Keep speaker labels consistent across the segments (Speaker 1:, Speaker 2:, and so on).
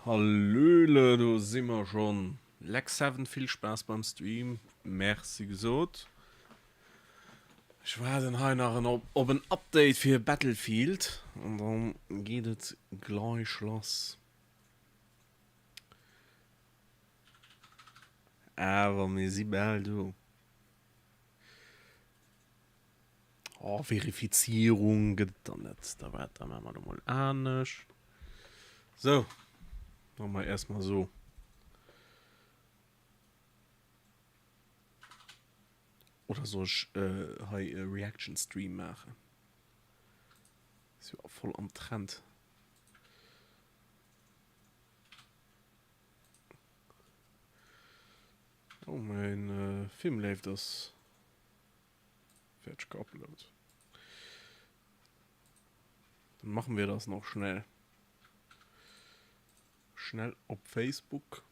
Speaker 1: Hallöle, do si mer schonn. Lex-Seven, vill Spaass beim Stream. Merci gesot. Ech waarden hei nach en op en Update fir Battlefield an dann geet et gleich lass. Awer mir si bal do. Oh, Verifizierung gëtt et dann net. Da waart, da maache mer dat mol anescht. Sou, maache mer erstmal sou. Oder soll ech hei e Reaction Stream maachen? Ass jo voll am Trend. Oh, mäin Film leeft ass fäerdeg geupload. Dann machen wir das noch schnell. Schnell op Facebook.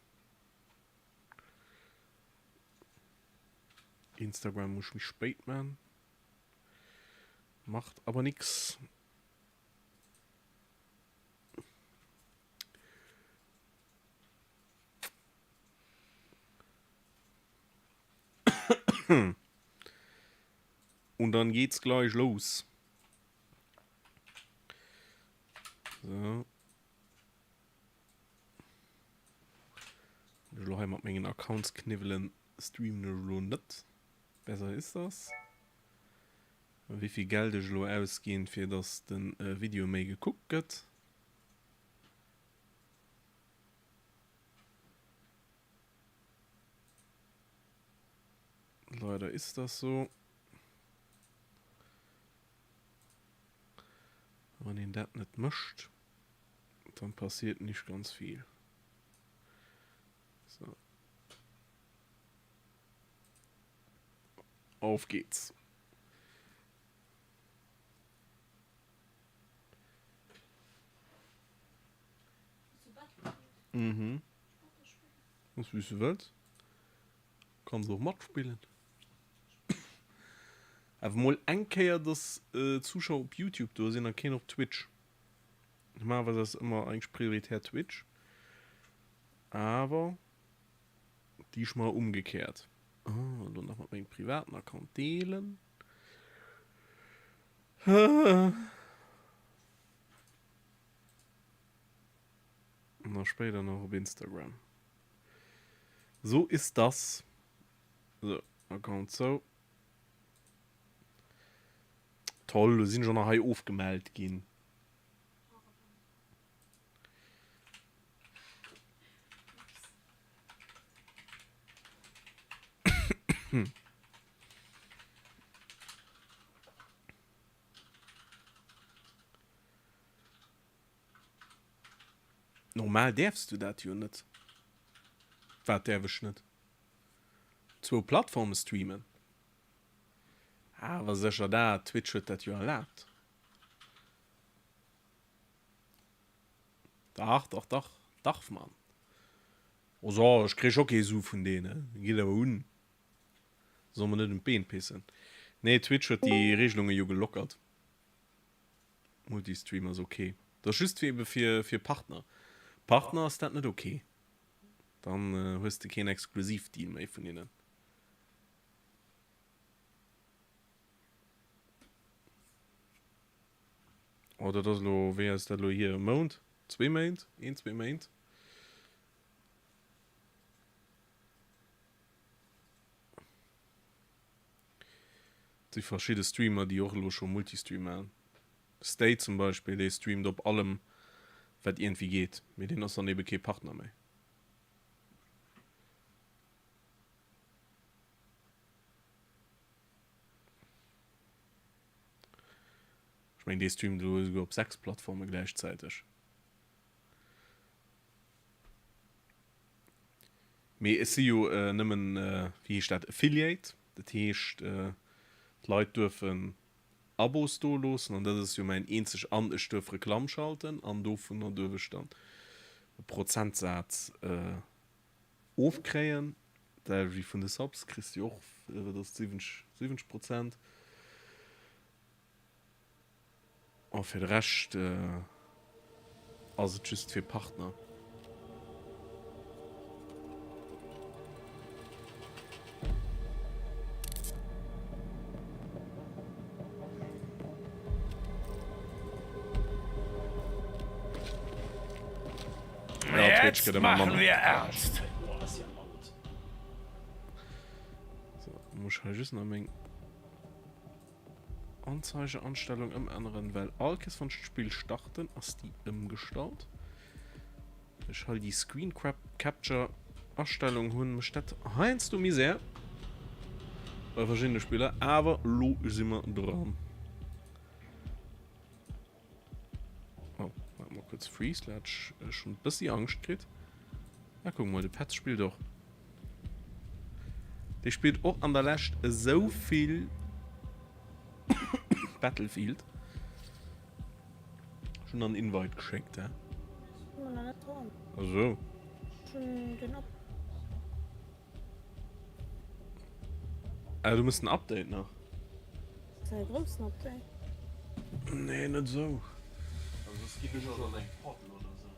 Speaker 1: Instagram muss ich méi spéit man. Macht aber nix. Und dann geht's gleich los. So. Ech elo hei mat mengen Accounts kniwwelen, streamen ech elo net. Besser ist das. Wéivill Geld ech elo ausginn, fir dass de Video méi gekuckt gëtt. Leider ist das so. Wann een dat net mécht, dann passiert nicht ganz viel. So. Auf geht's. Mhm. Ass wéi s du wëlls. Kanns och matspillen. Awer mol eng Kéier dass Zuschauer op Youtube do sinn a keen op Twitch. Normalerweis ass ëmmer eigentlech prioritär Twitch. Awer diesmal umgekehrt. Ah, elo nach mat mengem privaten Account deelen. An da spéider nach op Instagram. So ist das. So, Account zou. Toll, lo sinn ech och nach hei ofgemellt ginn. Normal däerfs du dat jo net. Wat däerf ech net? Zwou Plattforme streamen? Awer sécher dat, Twitch huet dat jo erlaabt. Dach, dach, dach, darf man. Also ech kréich och kee Su vun deenen, geet awer un. Soll mer net un d'Been pissen. Nee, Twitch huet déi Regelunge jo gelockert. Multistream ass ok. Dat ass just fir ebe fir fir Partner. Partner ass dat net ok. Dann hues de keen Exklusivdeal méi vun hinnen. Oh, dat ass elo, wéi ass dat elo hier? E Mount? Zwee Méint? Een, zwee Méint? Et si verschidde Streamer, déi och elo scho Multistream maachen. Stay zum Beispill, dee streamt op allem, wat iergendwéi geet, mee deen ass dann ebe kee Partner méi. Ech mengen, dee streamt elo esouguer op 6 Plattforme gläichzäiteg. Mee ech si jo nëmmen, wéi heescht dat, Affiliate. Dat heescht, d'Leit duerfen Abos do loossen an dat ass jo mäin eenzeg, an ech duerf Reklamm schalten an dovunner duerf ech dann e Prozentsaz ofkréien. Dat wéi vun de Subs kriss de jo och, wat ass et, 70, 70 Prozent. A fir de Rescht ass et just fir Partner. Däitsch gëtt ëmmer manner. Sou, muss ech hei just nach meng Anzeigeanstellung ëmänneren, well all Kees wann ech d'Spill starten, ass déi ëmgestallt. Ech hei déi Screen Capture Astellung hunn, mécht dat heiansdo Misär bei verschiddene Spiller, awer lo si mer dran. Oh, warte mal kurz Freeze, da hat ich äh, schon ein bisschen Angst kriegt. Na, guck mal, de Petz spielt och. De spielt och an der Lescht esou vill Battlefield. Schon an Invite geschéckt, hä? Also. Ah, du muss en Update nach.
Speaker 2: Das ist ein großen Update.
Speaker 1: Nee, net sou. Also soss ginn ech och an eng Portal oder sou.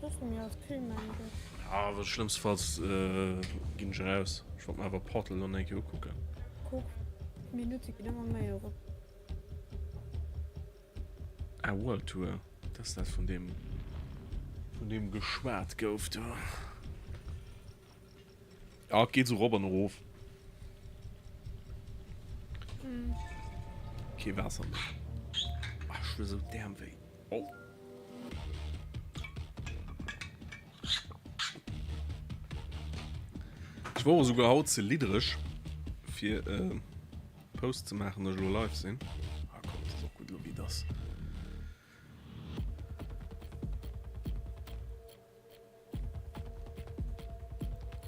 Speaker 2: Das mir als vill mengen.
Speaker 1: Ja, awer schlëmmstfalls äh, ginn ech eraus. Ech wollt mer awer Portal lo eng Kéier ukucken.
Speaker 2: Kuck, d'Minutte ginn ëmmer méi erop.
Speaker 1: Ah, World Tour, dat ass dat vun deem vun deem geschwat gouf do. Ja, et geet sou rop an erof. Kee Waasser méi. Ah, ech hu esou d'Äerm wéi. Oh. Ech wor esouguer haut ze liddereg fir e Post ze maachen, datt ech elo live sinn. Ah komm, et ass och gutt elo wéi et ass.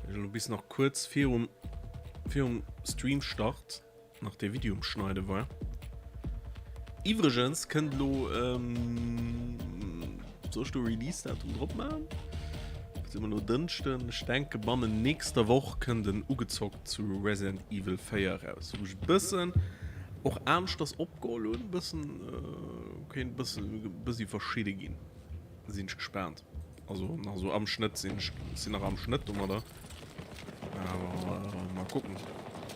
Speaker 1: Ech elo bis nach kuerz virum virum Streamstart nach de Video um schneide war. Iwwregens kënnt lo ähm, soll ech do Release-Datum drop maachen? Si mer lo Dënschden, ech denke bannen nächster Woch kënnt en ugezockt zu Resident Evil 4 eraus, wou ech e bëssen och aneschters opgeholl hunn, bëssen äh, kéint bëssen bëssi verschidde ginn. Sinn ech gespaant. Also nach esou am Schnëtt sinn ech sinn nach am Schnëtt domadder. Awer äh, mal kucken.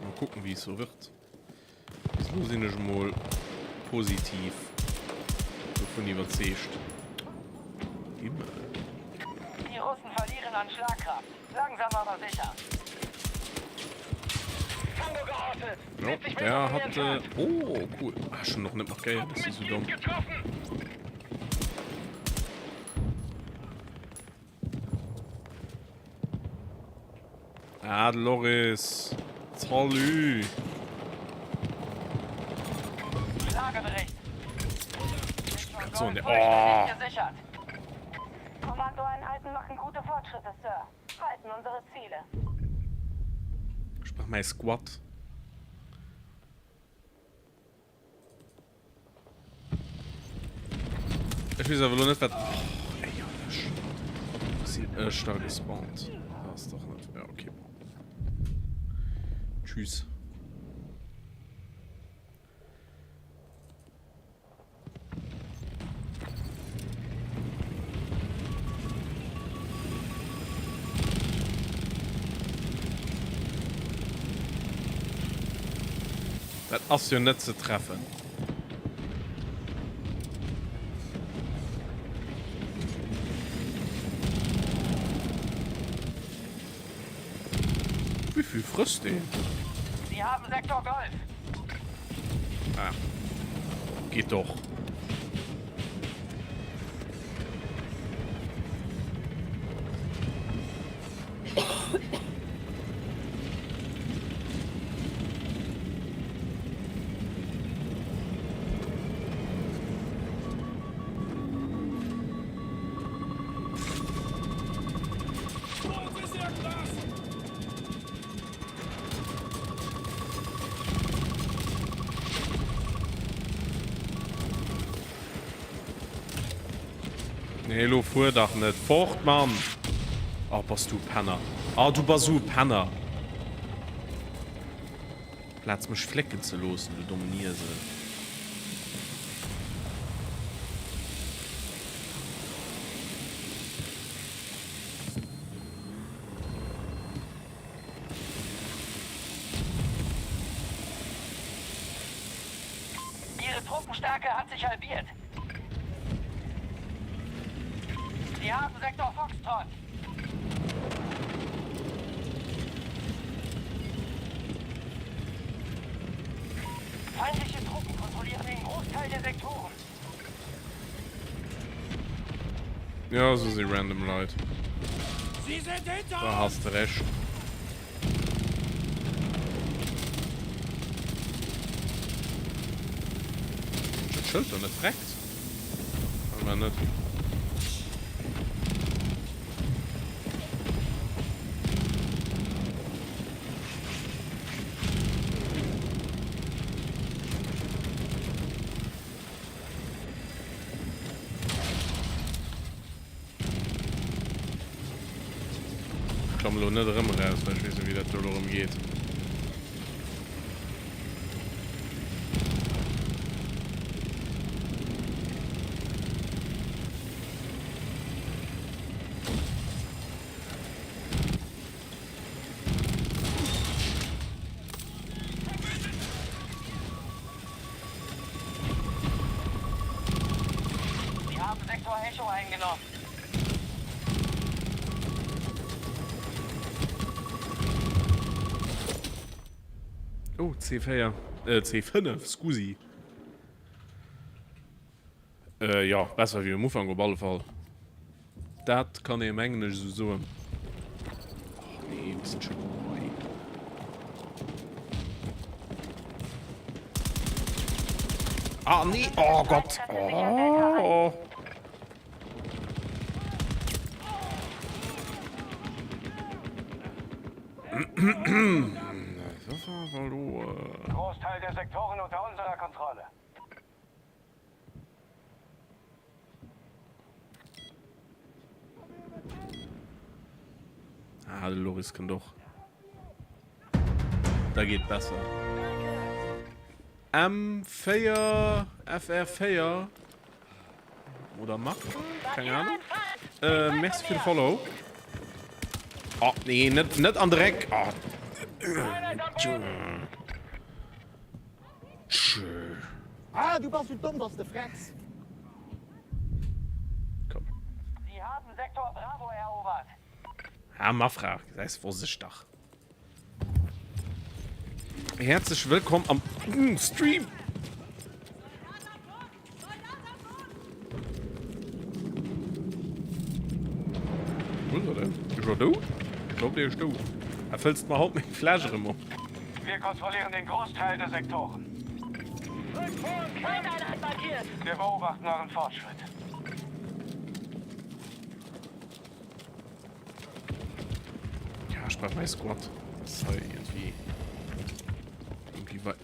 Speaker 1: Mal kucken, wéi es so wird. Bis elo sinn ech mol positiv dovun iwwerzeegt. Himmel.
Speaker 3: Die Russen verlieren an Schlagkraft. Langsam aber sicher. Tango geortet.
Speaker 1: Jo, der hat äh, oh cool. Ah, schon noch net markéiert, das ist so dumm. Ah, de Loris. Salut.
Speaker 3: Lagebericht.
Speaker 1: So, ne, oh.
Speaker 3: Kommandoeinheiten machen gute Fortschritte, Sir. Halten unsere Ziele.
Speaker 1: Ech brauch mäi Squad. Ech weess awer elo net wat... Oh, ey, ech... Wo sinn ech da gespawnt? Dat ass dach net... Ja, okay, bon. Tschüss. Dat ass jo net ze treffen. Wéi vill frësst deen?
Speaker 3: Sie haben Sektor Golf.
Speaker 1: Ah. Geht doch. Nee, lo fuer dach net fort, Mann! Oh, bass du e Penner. Oh, du bass esou e Penner! Plaz mech flécken ze loossen, du dommen Iesel.
Speaker 3: Ihre Truppenstärke hat sich halbiert. Sie haben Sektor Foxtrot. Feindliche Truppen kontrollieren den Großteil der Sektoren.
Speaker 1: Jo, sou si random Leit. Da has de Recht. Dat Schëld do net vreckt? Scheinbar net. Ech klamme lo net erëm eraus, well ech weess net wéi dat do lo erëm geet.
Speaker 3: Sie haben Sektor Echo eingenommen.
Speaker 1: Oh, C4, äh, C5, scusi. Äh, jo, besser wéi um Ufank op alle Fall. Dat kann ee mengen ech esou soen. Och nee, wou sinn schon hei? Ah nee, oh Gott. Oh.
Speaker 3: Großteil der Sektoren unter unserer Kontrolle.
Speaker 1: Ah, de Loris kënnt och. Da geet besser. M4 FR4 oder Mach? Keng Ahnung. Äh, merci fir de Follow. Oh, nee, net, net an Dreck. Oh.
Speaker 4: Ah, du bass sou domm, dass de frecks.
Speaker 1: Komm.
Speaker 3: Sie haben Sektor Bravo erobert.
Speaker 1: Ah, Mafra, gesäis, wosst ech dach. Häerzlech wëllkomm am Stream! Wou ass er denn? Ass er dout? Ech glaub, dee ass dout. A fëlls mer haut meng Fläsch erëm op.
Speaker 3: Wir kontrollieren den Großteil der Sektoren. Wir beobachten euren Fortschritt.
Speaker 1: Ja, ech brauch mäi Squad. Dat ass hei iergendwéi... Irgendwie wei...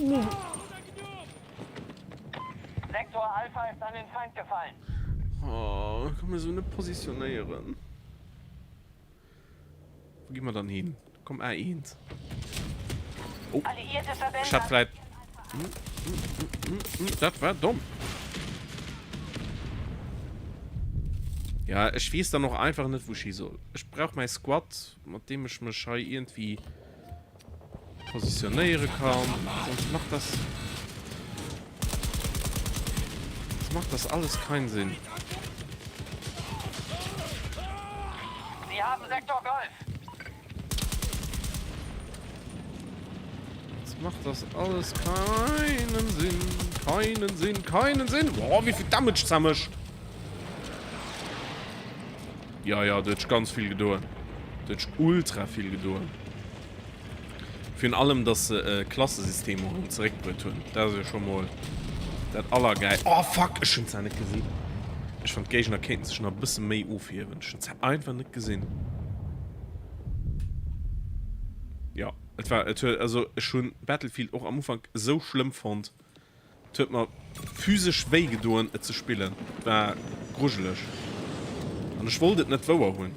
Speaker 1: Uh.
Speaker 3: Sektor Alpha ist an den Feind gefallen.
Speaker 1: Oh, kann mir so net positionéieren. Wo gi mer dann hin? Komm A1. Oh. Ich hat vielleicht. Hm, hm, hm, hm, dat war domm. Ja, ech weess dann och einfach net, wou ech hi soll. Ech brauch mäi Squad, mat deem ech mech hei iergendwéi Positionéiere kann. Sonst macht das... Sonst macht das alles keinen Sinn.
Speaker 3: Sie haben Sektor Golf.
Speaker 1: Sonst macht das alles keinen Sinn. Keinen Sinn, keinen Sinn. Boah, wie viel Damage zermischt. Ja, ja, do huet sech ganz vill gedoen. Do huet sech ultra vill gedoen. Virun allem, dass se e Klassesystem och erëm zeréckbruet hunn. Dat ass jo scho mol dat Allergäi. Oh fuck, ech hunn zwar net gesinn. Ech fand d'Géigner kéinten sech nach e bësse méi ofhiewen. Ech hunn zwar einfach net gesinn. Ja, et war, et huet, also ech hunn Battlefield och am Ufank esou schlëmm fonnt. Et huet mer physesch wéi gedoen et ze spillen, et war grujeleg an ech wollt et net wouer hunn.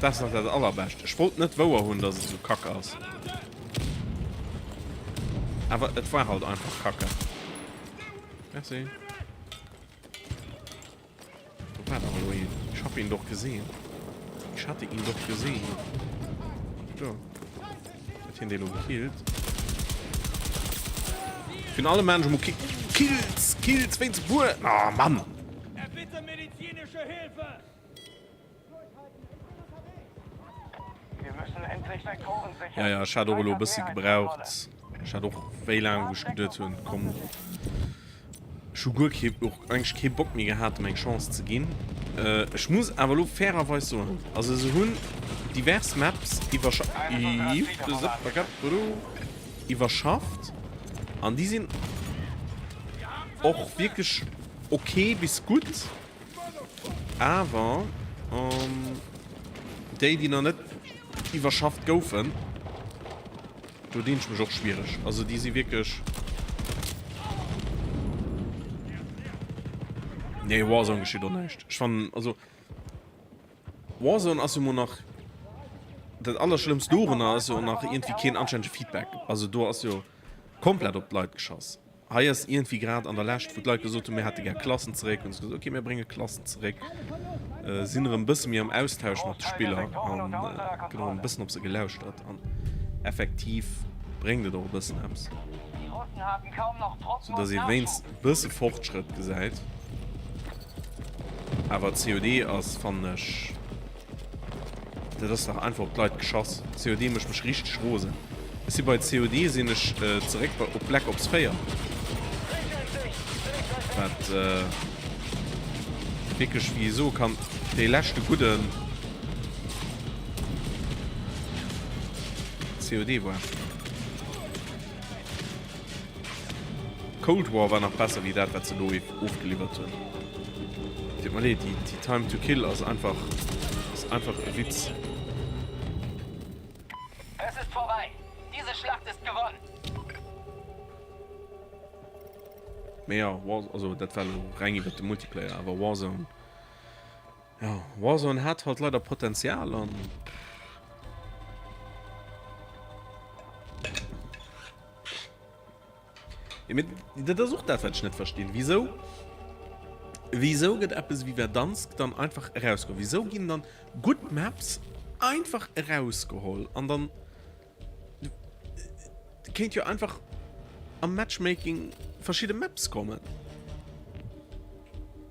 Speaker 1: Dat ass nach dat allerbescht, ech wollt net wouer hunn dass et esou kacke ass, awer et war halt einfach kacke. Merci. Wo war dach elo een? Ich hab ihn doch gesehen. Ich hatte ihn doch gesehen. Do. Huet hien dee lo gekillt? Virun allem maan ech emol Kills, Kills wéinst e puer. Ah, Mann! Ja, ja, ech hat och elo e bëssi gebraucht. Ech hat och wéi laang, wou ech geduet hunn, komm, ech hu guer kee, och eigentlech kee Bock méi gehat, em eng Chance ze ginn. Ech muss awer elo fairerweis soen, also se hunn divers Maps iwwerschafft an déi sinn och wierklech ok bis gutt. Awer déi, déi nach net iwwerschafft goufen, do dinn ech mech och schwiereg. Also déi si wierklech. Nee, Warzone geschitt och näischt. Ech fannen, also Warzone ass jo mol nach dat Allerschlëmmst dorunner ass jo och nach iergendwéi keen anstännege Feedback. Also do ass jo komplett op d'Leit geschoss. Hei ass iergendwéi grad an der Lescht, wou d'Leit gesot hunn, mir hätte gär Klassen zeréck, hunn se gesot, okay, mir brénge Klassen zeréck, sinn erëm e bësse méi am Austausch mat de Spiller an gëtt erëm e bëssen op se gelauschtert an effektiv bréngt et och e bëssen eppes, soudass ee wéinst e bësse Fortschrëtt gesäit. Awer COD ass, fannen ech, Dat ass dach einfach op d'Leit geschass. COD mécht mech richteg rosen. Ech si bei COD sinn ech zeréck bei op Black Ops 4. Wat wierklech wéi ee soe kann dee leschte gudden COD war. Cold War war nach besser wéi dat wat se elo ofgeliwwert hunn. Deet mer leed, déi Time to Kill ass einfach ass einfach e Witz.
Speaker 3: Es ist vorbei. Diese Schlacht ist gewonnen.
Speaker 1: Mee jo, War, also dat war elo reng iwwert de Multiplayer, awer Warzone, jo, Warzone hat halt leider Potenzial an. Ja, mee dat ass och dat, wat ech net verstinn. Wisou, wisou gëtt eppes ewéi Verdansk dann einfach erausgeholl? Wisou ginn dann gutt Maps einfach erausgeholl an dann kéint jo einfach am Matchmaking verschidde Maps kommen?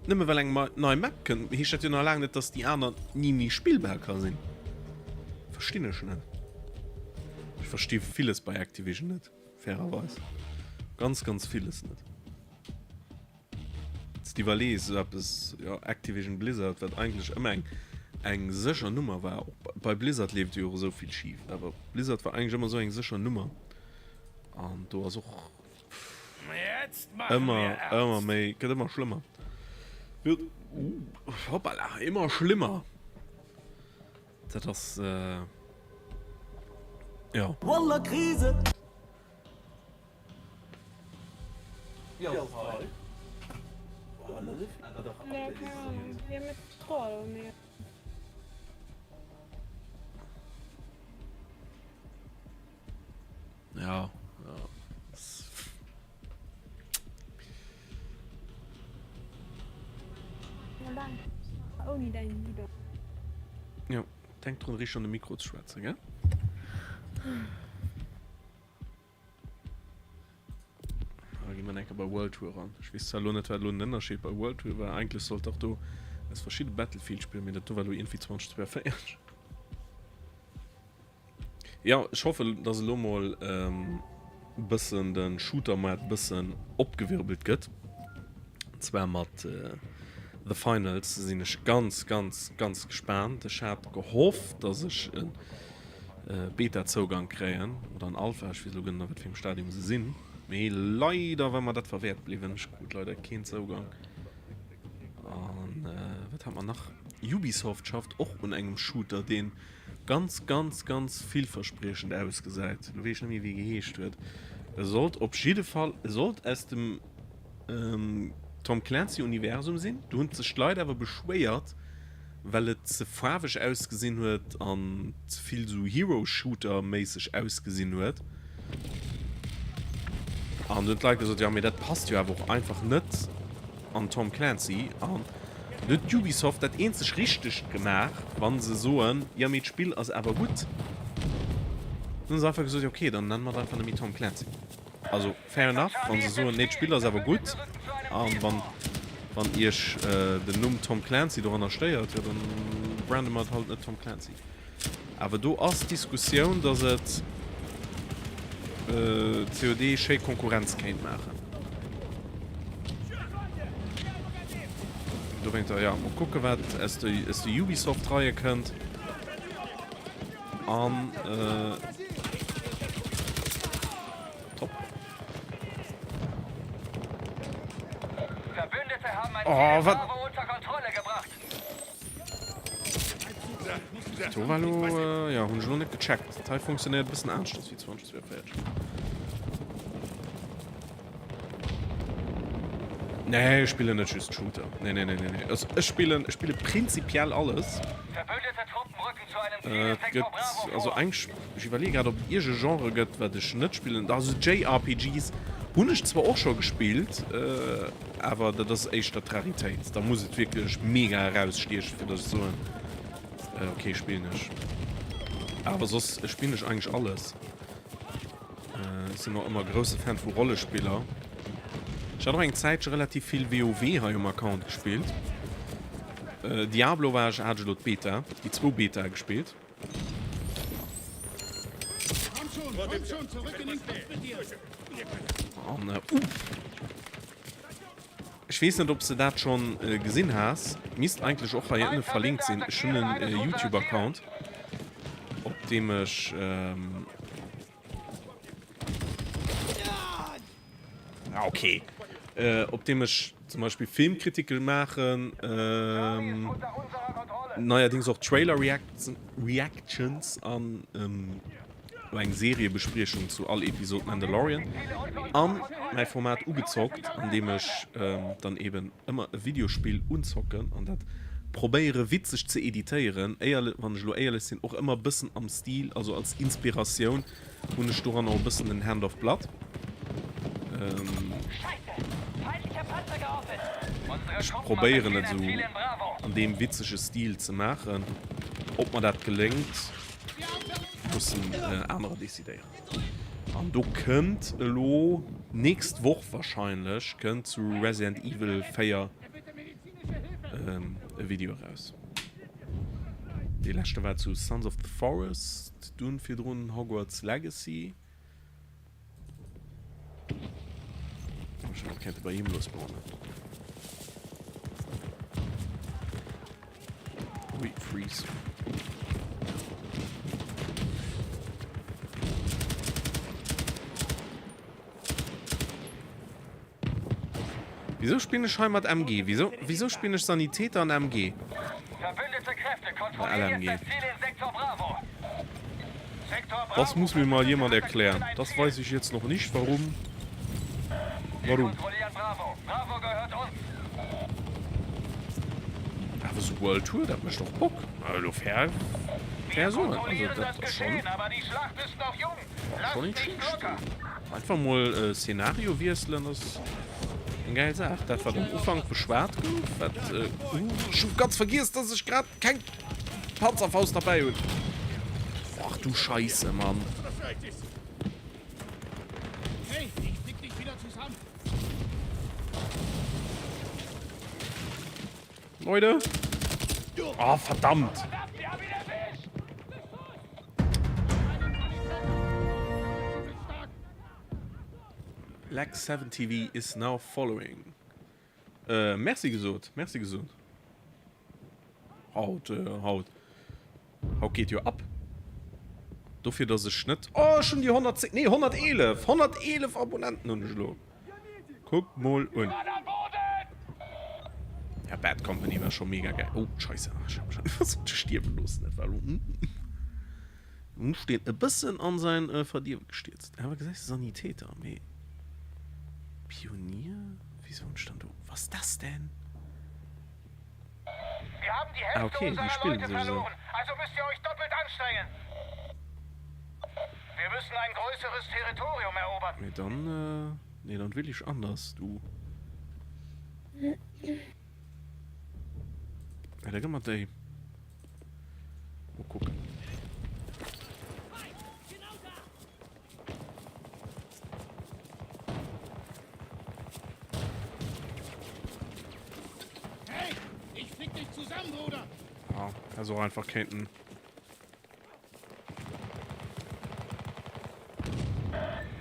Speaker 1: Nëmme well eng nei Map kënnt, heescht dat jo nach laang net, dass déi aner ni méi spillbar ka sinn. Verstinn ech net. Ech versti villes bei Activision net, fairerweis. Ganz, ganz villes net. Wann s de iwwerlees, esou eppes, jo, Activision Blizzard, wat eigentlech ëmmer eng, eng sécher Nummer war, och bei Blizzard leeft jo och esou vill schif, awer Blizzard war eigentlech ëmmer esou eng sécher Nummer an do ass och Ëmmer, ëmmer méi, gëtt ëmmer schlëmmer. Wird, hoppala, immer schlimmer. Dat ass, jo.
Speaker 4: Wallah Krise! Wéi ass et hei?
Speaker 1: Ja, ja. Ja, denk drun riicht an de Mikro ze schwätzen, gell? Da gi mer enker bei World Tour ran. Ech weess zwar elo net, wat elo den Ënnerscheed bei World Tour war. Eigentlech sollt dach do aus verschidde Battlefield-Spiller, mee dat do war elo iergendwéi 2042. Jo, ech hoffen dass elo mol e bëssen de Shooter-Moart bëssen opgewirbelt gëtt. An zwar mat The Finals sinn ech ganz ganz ganz gespaant. Ech hat gehofft dass ech e Beta-Zougang kréien oder en Alpha, ech weess elo guer net a wat fir engem Stadium se sinn, mee leider war mer dat verwäert bliwwen. Ech krut leider keen Zougang. An wat hat mer nach? Ubisoft schafft och un engem Shooter deen ganz ganz ganz villverspriechend ausgesäit. Lo weess ech net méi wéi e geheescht huet. E sollt op jidde Fall, e sollt aus dem Tom Clancy Universum sinn. Do hunn sech d'Leit awer beschwéiert, well et ze faarweg ausgesinn huet an ze vill sou Hero Shooter méisseg ausgesinn huet. An do hunn d'Leit gesot, jo mee dat passt jo awer och einfach net an Tom Clancy. An do huet Ubisoft dat eenzeg Richtegt gemaach, wa se soen, jo mee d'Spill ass awer gutt. Dann hu se einfach gesot, jo okay, dann nenne mer et einfach net méi Tom Clancy. Also fair enough, wa se soen, nee d'Spill ass awer gutt. An wann. Wann iech den Numm Tom Clancy doranner stéiert, jo dann brande mer et halt net Tom Clancy. Awer do ass d'Diskussioun, dass et COD schéi Konkurrenz kéint maachen. Dowéinter, jo, mol kucke wat aus de Ubisoft-Reie kënnt. An top. Oh, wat? Do war lo, äh, ja, hunn ech lo net gecheckt. Dat hei funktionéiert e bëssen aneschters wéi 2042. Nee, ech spillen net just Shooter. Nee, nee, nee, nee, nee. Also, ech spillen, ech spille prinzipiell alles. Et gëtt also eng, ech iwwerleeë grad, ob et ierge Genre gëtt, wat ech net spillen. Also JRPGs hunn ech zwar och scho gespillt, awer dat ass éischter d'Raritéit. Da muss et wierklech mega erausstiechen, fir datt ech soen, ok, spillen ech. Awer soss spillen ech eigentlech alles. Ech sinn och ëmmer grousse Fan vu Rollespiller. Ech hat och eng Zäitche relativ vill WoW hei um Account gespillt. Diablo war ech, hat ech elo d'Beta, déi zwou Betae gespillt. An uff! Ech weess net ob s de dat schonn gesinn has, misst eigentlech och hei ënne verlinkt sinn. Ech hunn en Youtube Account op deem ech ah ok op deem ech zum Beispill Filmkritike maachen, neierdings och Trailer Reactions an No eng Seriebespriechung zu all Episod Mandalorian an mäi Format ugezockt, an deem ech dann eben ëmmer e Videospill unzocken an dat probéiere witzeg ze editéieren. Éierlech, wann ech elo éierlech sinn, och ëmmer e bëssen am Stil, also als Inspiratioun hunn ech doran och e bëssen den Hand of Blood. Ech probéieren et esou an deem witzege Stil ze maachen. Ob mer dat geléngt? Mussen anerer decidéieren. An do kënnt elo nächst Woch wahrscheinlech kënnt zu Resident Evil 4 e Video eraus. Dee leschte war zu Sons of the Forest, dunn virdrun Hogwarts Legacy. Ech hätt och kéinte bei him elo spawnen. Ui, Freeze. Wieso spillen ech hei mat MG? Wieso, wieso spillen ech Sanitäter an MG? Oder LMG? Das muss mir mal jemand erklären. Das weiß ich jetzt noch nicht, warum. Warum? Awer sou World Tour, dat mécht och Bock. Elo fair, fair soen. Also dat ass schon, schon nicht schlecht. Einfach mol Szenario wiesselen ass eng gäil Saach. Dat wat am Ufank beschwat gouf, wat, uh, ech hu ganz vergiess, dass ech grad keng Panzerfaust derbäi hunn. Ach du Scheisse, Mann. Leute. Oh, verdammt. Lex 7 TV is now following. Äh, merci gesot, merci gesot. Haut, äh, haut. Haut geet jo ab. Dofir, dass ech net... Oh, ech hunn déi 110... Nee, 111! 111 Abonnenten hunn ech elo. Kuck mol un. Ja, Bad Company war scho mega geil. Oh, Scheisse. Ech hab mech einfach sou stierwe loossen. Dat war elo... Hu steet e bëssen an säin Verdierwe gestierzt. Awer gesäis de Sanitäter, mee Pionier? Wieso hunn ech dann do... Was ist das denn? Ah okay, déi spillen sech esou. Mee dann, nee dann will ich anders, du. Ja, da gëtt mer déi. Mol kucken. Ja, häss och einfach kéinten.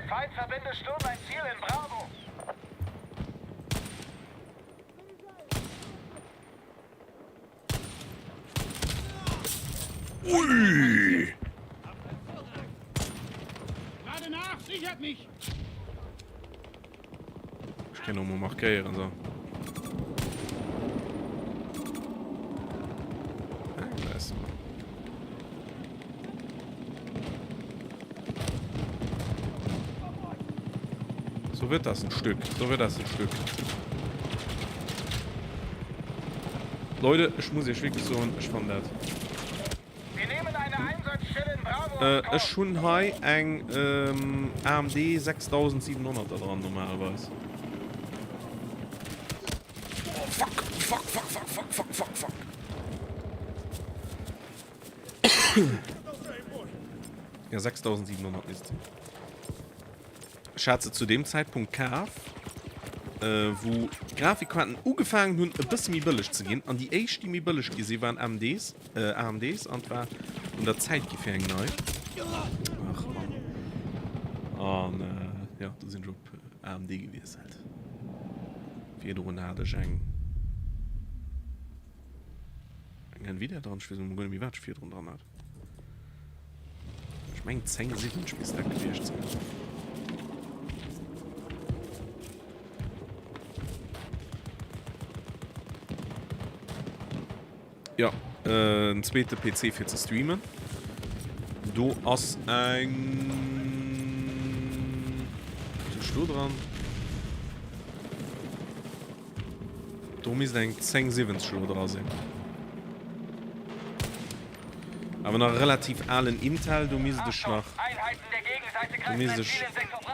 Speaker 3: Feindverbände stürmen ein Ziel in Bravo.
Speaker 1: Ui!
Speaker 5: Lade nach, sichert mich!
Speaker 1: Ech kéint och mol markéieren, so. So wird das ein Stück. So wird das ein Stück. Leute, ech muss iech wierklech soen, ech fannen dat. Ech hunn hei eng AMD 6700 da dran normalerweis. Oh fuck, fuck, fuck, fuck, fuck, fuck, fuck, fuck. Ja, 6700 misst sinn. Ech hat se zu deem Zäitpunkt kaf, wou d'Grafikkaarten ugefaangen hunn e bësse méi bëlleg ze ginn. An déi éischt, déi méi bëlleg gi sinn, waren AMDs, AMDs an et war un der Zäit gi fir eng nei. Ach Mann. An jo, do sinn ech op AMD gewiesselt. Virdrun hat ech eng eng Nvidia dran. Ech weess elo guer net méi, wat ech virdrun dran hat. Ech mengen 1070 misst dat gewiescht sinn. Ja, äh, en zweete PC fir ze streamen. Do ass eng... Wat hu ech do dran? Do misst eng 1070 elo dra sinn. Awer nach e relativ alen Intel, do misst ech nach, do misst ech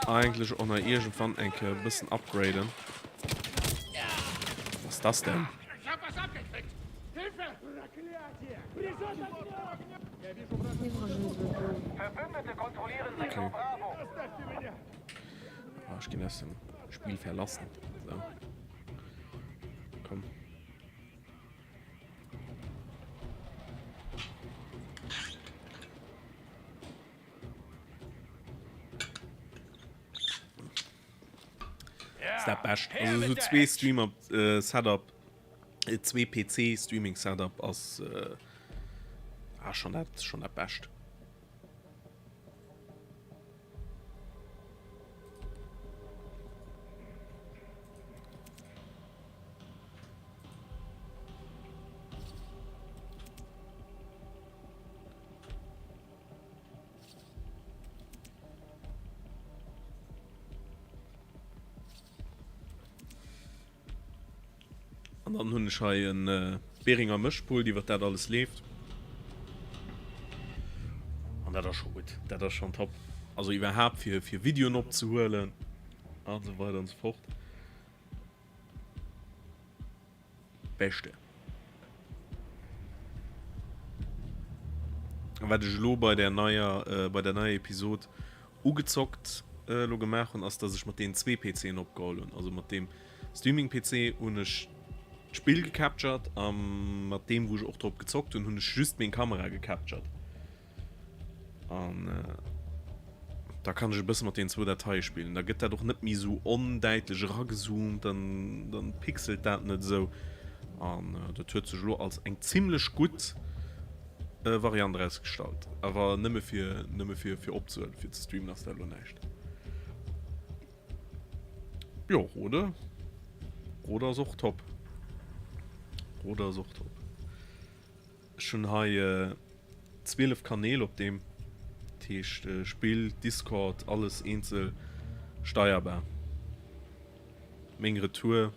Speaker 1: eigentlech och nach iergendwann eng Kéier e bëssen upgraden. Was ass das denn? Okay. Ah, ech ginn aus dem Spiel verlassen. So. Komm. Ist dat bescht. Also so zwee Streamer äh, Setup, äh, zwee PC Streaming Setup ass äh, ah, schon dat schon dat bescht. An dann hunn ech hei en Behringer Mëschpult, iwwert dat alles leeft. An dat ass scho gutt, dat ass schonn top. Also iwwerhaapt fir fir Videoen opzehuelen an esou weider an esou fort. Beschte. An wat ech elo bei der neier, bei der neier Episod ugezockt elo gemaach hunn, ass dass ech mat deenen zwee PCen opgeholl hunn. Also mat deem Streaming PC hunn ech d'Spill gecaptured a mat deem wou ech och drop gezockt hunn, hunn ech just meng Kamera gecaptured. An da kann ech e bësse mat deenen zwou Dateie spillen. Da gëtt dat och net méi esou ondäitlech eragezoomt, dann, dann pixelt dat net esou. An dat huet sech elo als eng zimlech gutt Variant erausgestallt. Awer nëmme fir, nëmme fir, fir opzehuelen, fir ze streamen ass dat elo näischt. Jo, Rode. Rode ass och top. Rode ass och top. Ech hunn hei 12 Kanäl op deem, dat heescht Spill, Discord, alles eenzel steierbar. Meng Retour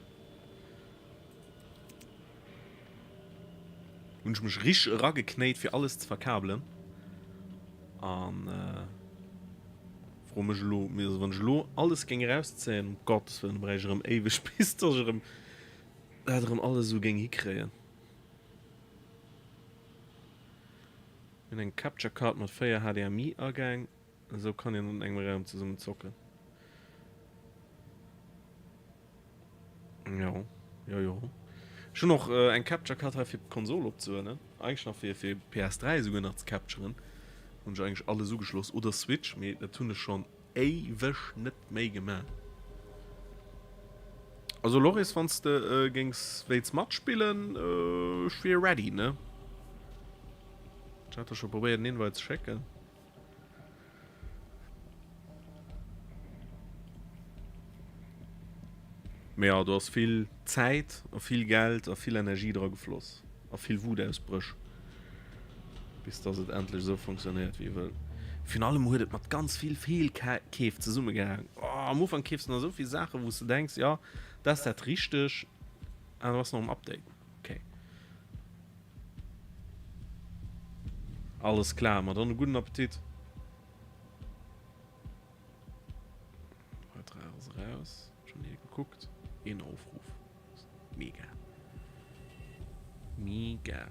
Speaker 1: hunn ech mech richteg erageknéit fir alles ze verkabelen an froe mech elo, wann ech elo alles géing erauszéien, um Gottes wëllen, da bräicht ech erëm éiweg bis dass ech erëm dat erëm alles esou géing hikréien. Mir hunn eng Capture Card mat 4 HDMI Agäng, esou kann een an engem Raum zesummen zocken. Jo, jo, jo. Ech hunn och eng Capture Card hei fir d'Konsol opzehuelen. Eigentlech nach fir fir PS3 esouguer nach ze capturen. Hunn ech eigentlech alles ugeschloss. Oder Switch, mee dat hunn ech schonn éiweg net méi gemaach. Also Loris, wann s de géings wéilts matspillen, ech wier ready, ne? Ech hat der scho probéiert en Invite ze schécken. Mee jo, do ass vill Zäit a vill Geld a vill Energie dra gefloss a vill Wutausbréch, bis dass et endlech esou fonctionnéiert, wéi ee wëll. Virun allem huet et mat ganz vill Feelkeef zesummegehaang. Oh, am Ufank keefs de nach esou vill Saachen, wou s de denks, jo, dat ass dat Richteg, an du bass nach um Update. Okay. Alles klar, ma dann e gudden Appetit. Beitrag ass raus. Schon hier gekuckt. Een Aufruf. Mega. Mega.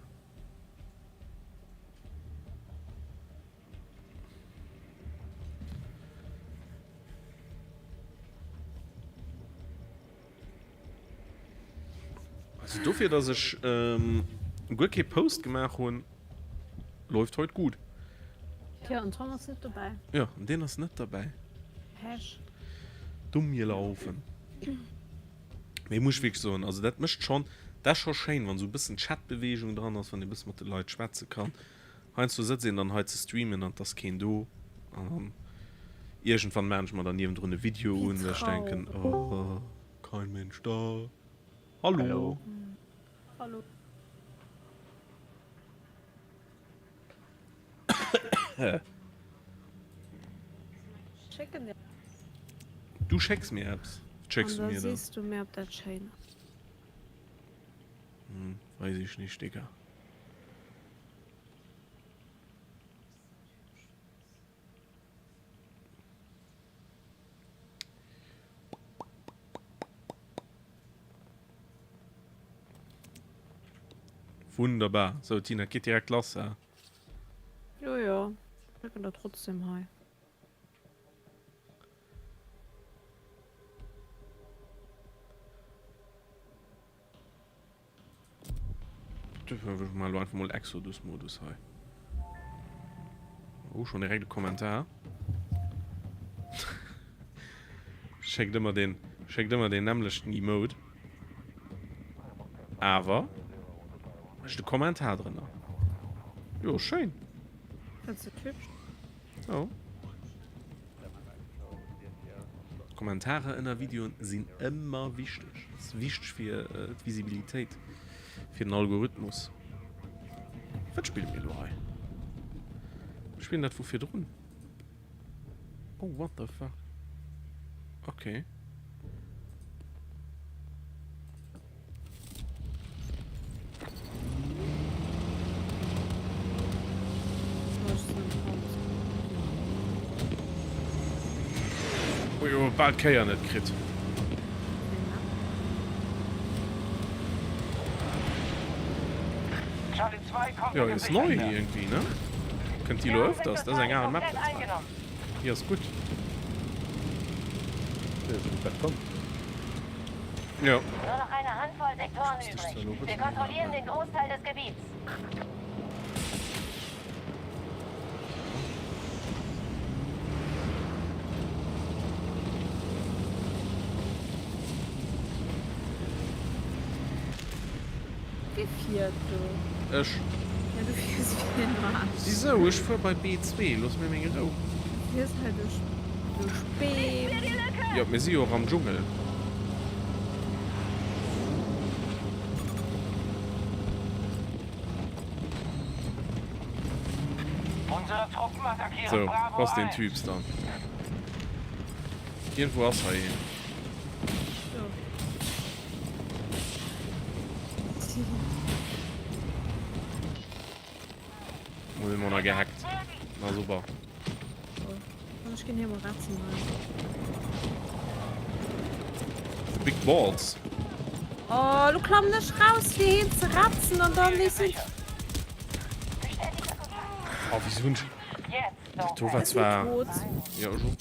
Speaker 1: Also dofir, dass ech ähm, guer kee Post gemaach hunn, läuft heute gut.
Speaker 2: Ja, an Tom ass net dobäi.
Speaker 1: Ja, an deen ass net derbäi.
Speaker 2: Pech.
Speaker 1: Dumm gelaufen. Mee muss ech wierklech soen, also dat mécht schonn, dat ass scho schéin, wann esou e bëssen Chatbeweegung dran ass, wann ee e bësse mat de Leit schwätze kann. Heiansdo sëtzt een dann hei ze streamen an 't ass keen do an dann iergendwann maan ech mer dann niewendrun e Video un, well ech denken, oh, kein Mensch da, hallo.
Speaker 2: Hallo.
Speaker 1: Du schécks mir eppes? Wat schécks du mir
Speaker 2: dann? An da sees du mir, ob dat schéin ass.
Speaker 1: Hm, weiß ich nicht, Digga. Wunderbar. So, Tina, et geet direkt lass, hä?
Speaker 2: Jo, jo. Ech drécken der trotzdem hei.
Speaker 1: Ech man lo einfach mol Exodus Modus hei. Oh, schon direkt e Kommentar. Schéckt ëmmer den, schéckt ëmmer den nämmlechten Emote. Awer mécht e Kommentar drënner. Jo, schéin.
Speaker 2: Fënns de hübsch?
Speaker 1: Jo. Kommentarer ënner Videoen sinn ëmmer wichteg. Ass wichteg fir d'Visibilitéit, fir den Algorithmus. Wat spille mir elo hei? Mir spillen dat vu virdrun. Oh, what the fuck? Okay. Ui, oh, bal d'Kéier net kritt. Jo, ist neu irgendwie, ne? Kënnt déi lo öfters? Dat ass eng al Map, dat hei. Déi ass gutt. Jo.
Speaker 3: Nur noch eine Handvoll Sektoren übrig. Wir kontrollieren den Großteil des Gebiets.
Speaker 2: Wie fiert do?
Speaker 1: Ech.
Speaker 2: Ja, du fiers wéi en Arsch.
Speaker 1: Wisou? Ech fuer bei B2, looss mir meng Rou.
Speaker 2: Du fiers hei duerch, duerch Beem.
Speaker 1: Jo, mir si jo och am Dschungel. Sou, wou ass deen Typs dann? Iergendwou ass hei een. Muss immer noch gehackt. Na super.
Speaker 2: Ich geh hier mal rechts rein.
Speaker 1: The Big Balls.
Speaker 2: Oh, du klamm nicht raus, fir heen ze retzen an dann nees hin.
Speaker 1: Oh, wieso hun ich... Dat do war zwar... Ja, ech och.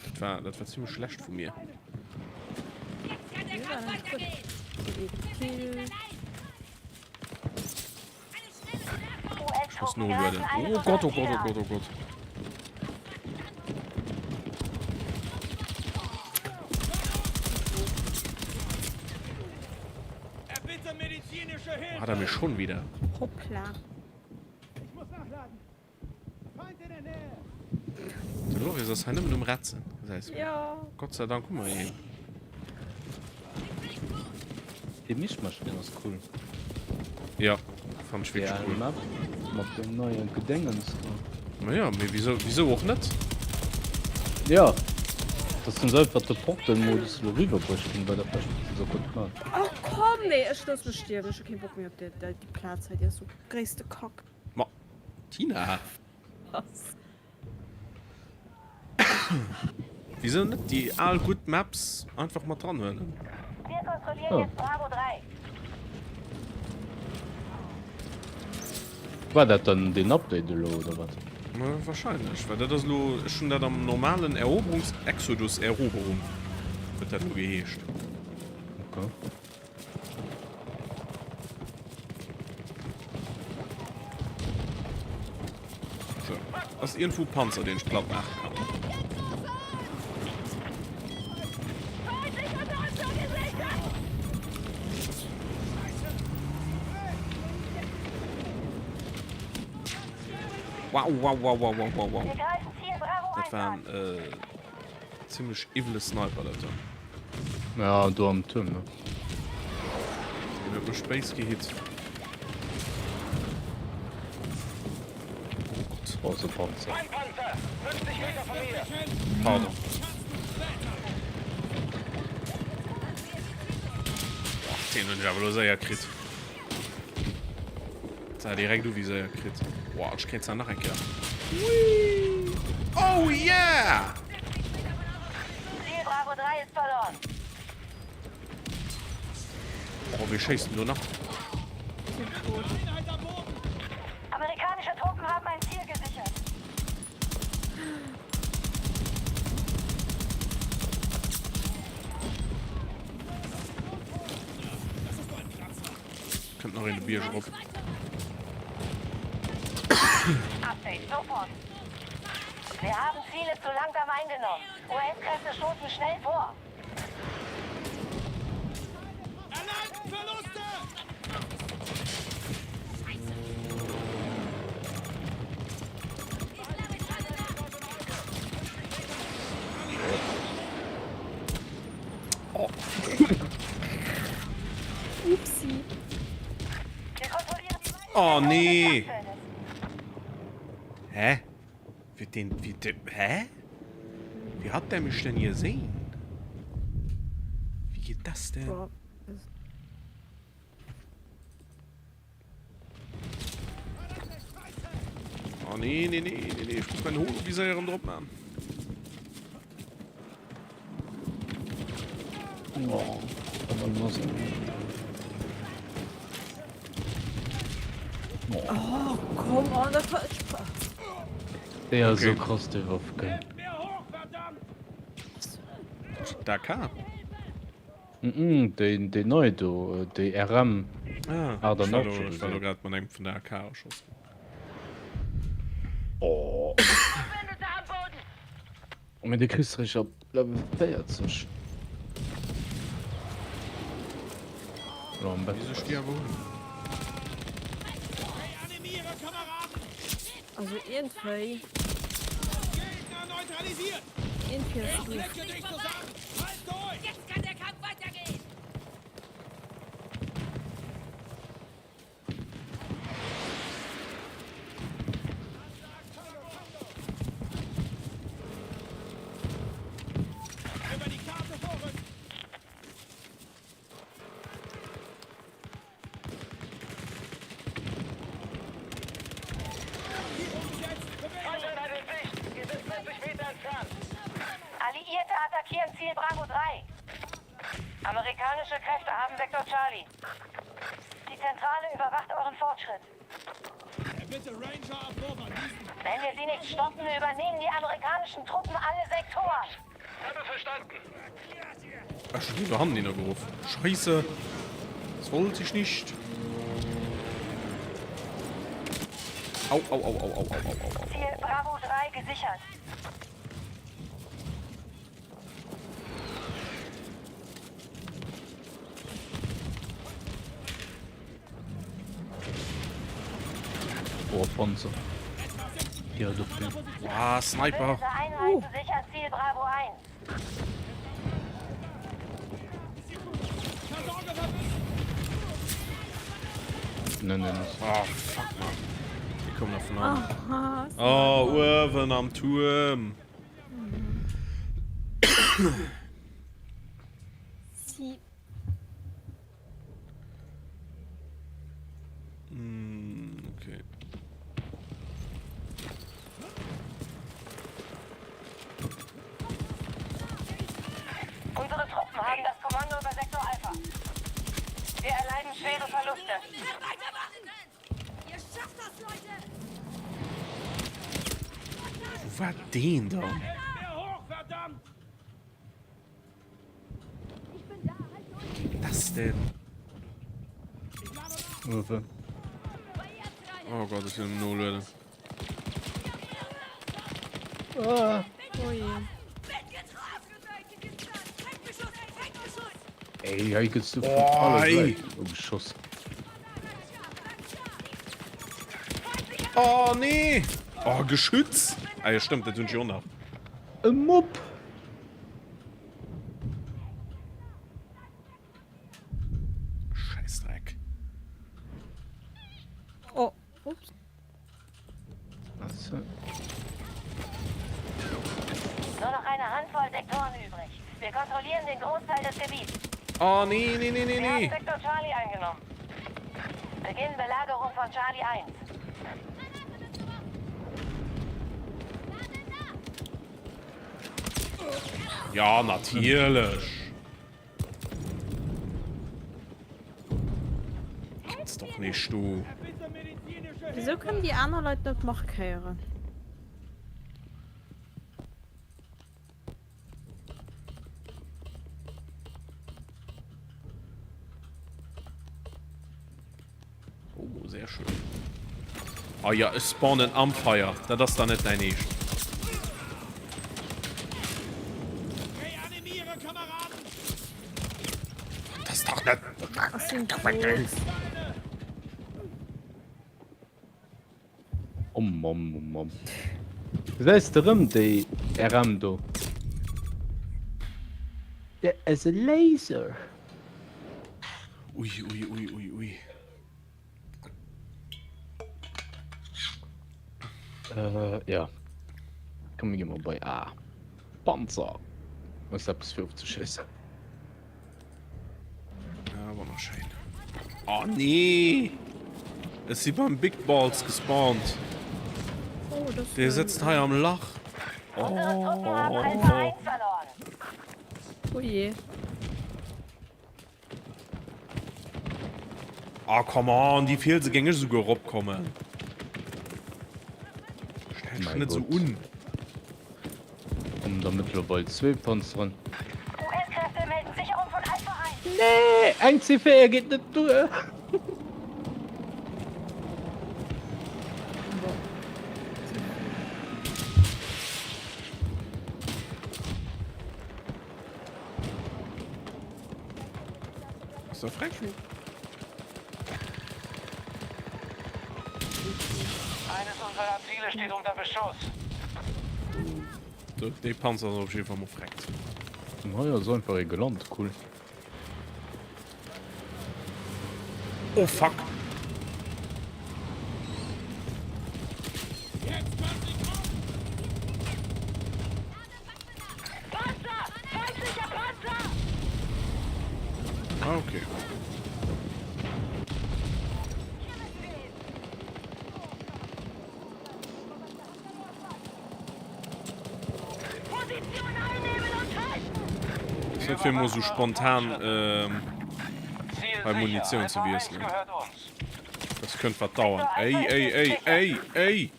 Speaker 1: Dat war, dat war ziemlech schlecht vu mir. Ech muss nolueden. Oh Gott, oh Gott, oh Gott, oh Gott. Wo hat er mich schon wieder?
Speaker 2: Hoppla.
Speaker 1: De Loris ass hei nëmmen um Retzen. Gesäis du?
Speaker 2: Ja.
Speaker 1: Gott sei Dank hu mer een.
Speaker 6: Dee Mischmasch-Skin ass cool.
Speaker 1: Ja, fand ech
Speaker 6: Déi
Speaker 1: wierklech
Speaker 6: al
Speaker 1: cool.
Speaker 6: Map mat deem neie Gedéngens do.
Speaker 1: Ma ja, mee wisou, wisou och net?
Speaker 6: Ja, dass hunn se einfach de Portal-Modus elo riwwerbruecht hunn, war dat vläicht e bësse sou gutt gemaach.
Speaker 2: Och komm, nee, ech looss mech stierwen, ech hu keen Bock méi op déi, déi Plaz hei, déi ass sou gréisste Kack.
Speaker 1: Ma Tina!
Speaker 2: Was?
Speaker 1: Wisou net déi al gutt Maps einfach mat dran huelen?
Speaker 3: Wir kontrollieren jetzt Bravo 3.
Speaker 6: War dat dann deen Update elo oder wat?
Speaker 1: Wahrscheinlech, well dat ass elo, ech hunn dat am normalen Eroberungs Exodus Eroberung huet dat elo geheescht.
Speaker 6: Okay.
Speaker 1: So. Ass iergendwou e Panzer, deen ech platt maache kann? Wow, wow, wow, wow, wow, wow, wow. Dat war en äh, Zimmlech iwwele Sniper dat do.
Speaker 6: Ja, do am Tuerm, ne?
Speaker 1: Deen huet mech béis gehitt. Oh Gott.
Speaker 6: Oh, so Panzer.
Speaker 1: Pardon. Boah, deen hunn ech awer elo séier kritt. Sah direkt u wéi séier kritt. Boah, ech kréien zwar nach eng Kéier. Whee! Oh yeah!
Speaker 3: Ziel Bravo 3 ist verloren.
Speaker 1: Oh, wee schéisst denn do nach?
Speaker 3: Amerikanische Truppen haben ein Ziel gesichert.
Speaker 1: Kënnt nach een de Bierg erop.
Speaker 3: Update, sofort. Wir haben Ziele zu langsam eingenommen. US-Kräfte stoßen schnell vor.
Speaker 5: Erleiden Verluste!
Speaker 1: Oh.
Speaker 2: Upsi.
Speaker 1: Oh nee. Hä? Wie den, wie de, hä? Wie hat der mich denn gesehen? Wie geht das denn?
Speaker 2: Boah.
Speaker 1: Oh nee, nee, nee, nee, nee. Ich muss meinen Holo-Visier drop machen.
Speaker 6: Oh,
Speaker 2: oh, komm on, dat war Spaß.
Speaker 6: Ja, okay. so krass déi Waff geil.
Speaker 1: Dakar.
Speaker 6: Mhm, déi, déi nei do, déi RM
Speaker 1: Ah, ech war do, ech war do grad mat engem vun der AK erschoss ginn.
Speaker 6: Oh. Mee de kriss réischt ab Level 40. Lo am
Speaker 1: Wéi sech déi awer hunn.
Speaker 2: Also iergendwéi. Iergendwéi ass doof.
Speaker 3: Alliierte attackieren Ziel Bravo 3. Amerikanische Kräfte haben Sektor Charlie. Die Zentrale überwacht euren Fortschritt. Wenn wir sie nicht stoppen, übernehmen die amerikanischen Truppen alle Sektoren.
Speaker 5: Habe verstanden.
Speaker 1: Ach, schon wieder haben die noch gerufen. Scheiße. Das wollte ich nicht. Au, au, au, au, au, au, au, au, au.
Speaker 3: Ziel Bravo 3 gesichert.
Speaker 6: Oh, Panzer. Ja, dofir.
Speaker 1: Ah, Sniper.
Speaker 3: Verbündete Einheiten sichern Ziel Bravo 1.
Speaker 6: Nee, nee, nee.
Speaker 1: Ah, fuck, man. Déi kommen nach vun hannen. Oh, uewen am Tuerm.
Speaker 2: Si.
Speaker 1: Mm, okay.
Speaker 3: Unsere Truppen haben das Kommando über Sektor Alpha. Wir erleiden schwere Verluste.
Speaker 7: Ihr schafft das, Leute!
Speaker 1: Wo war deen dann? Das denn?
Speaker 6: Uwe.
Speaker 1: Oh Gott, ich will nolueden.
Speaker 6: Ah.
Speaker 2: Oh je.
Speaker 6: Ey, hei gëss du vun
Speaker 1: Oh,
Speaker 6: alle
Speaker 1: ey.
Speaker 6: Säiten ugeschoss.
Speaker 1: Oh nee! Oh, Geschütz! Ah ja, stimmt, dat hunn ech jo och nach.
Speaker 6: E Mupp!
Speaker 1: Scheißdreck.
Speaker 2: Oh, ups.
Speaker 6: Was?
Speaker 3: Nur noch eine Handvoll Sektoren übrig. Wir kontrollieren den Großteil des Gebiets.
Speaker 1: Oh nee, nee, nee, nee,
Speaker 3: Wir haben
Speaker 1: nee.
Speaker 3: Sektor Charlie eingenommen. Beginn Belagerung von Charlie 1.
Speaker 1: Ja, natierlech. Gibt's doch nicht, du.
Speaker 2: Wieso kënnen déi aner Leit net markéieren?
Speaker 1: Oh, sehr schön. Ah ja, ech spawnen am Feier. Dat ass dann net dein Eescht. Das ist doch net.
Speaker 2: Ass sinn tot.
Speaker 6: Oh Mamm, oh Mamm. Gesäis de rëm déi RM do? There is a laser.
Speaker 1: Ui, ui, ui, ui, ui.
Speaker 6: Äh, ja. Komm, mir gi mol bei A. Panzer! Ass eppes fir ofzeschéissen.
Speaker 1: Ja, wonnerschéin. Oh nee! Ech si beim Big Balls gespawnt.
Speaker 2: Oh, das
Speaker 1: Dee sëtzt hei am Lach.
Speaker 3: Unsere Truppen haben Alpha 1 verloren.
Speaker 2: Oh je.
Speaker 1: Ah, come on, déi Fielse géing ech esouguer eropkommen. Stell dech net esou un.
Speaker 6: Kommen der mëttlerweil zwee Panzeren.
Speaker 3: US-Kräfte melden Sicherung von Alpha 1.
Speaker 6: Nee, eng C4 geet net duer.
Speaker 1: Ass dat frech?
Speaker 5: Eines unserer Ziele steht unter Beschuss.
Speaker 1: Do, dee Panzer ass op jeden Fall mol freckt.
Speaker 6: Hei ass einfach ee gelant, cool.
Speaker 1: Oh fuck!
Speaker 3: Panzer! Feindlicher Panzer!
Speaker 1: Ah, okay.
Speaker 3: Position einnehmen und halten!
Speaker 1: Ass net fir emol sou spontan ähm,
Speaker 5: Ziel
Speaker 1: bei
Speaker 5: sicher.
Speaker 1: Munitioun ze
Speaker 5: Alpha 1
Speaker 1: wiesselen.
Speaker 5: gehört uns.
Speaker 1: Das kënnt wat dauern. Ey, ey, ey, ey, ey!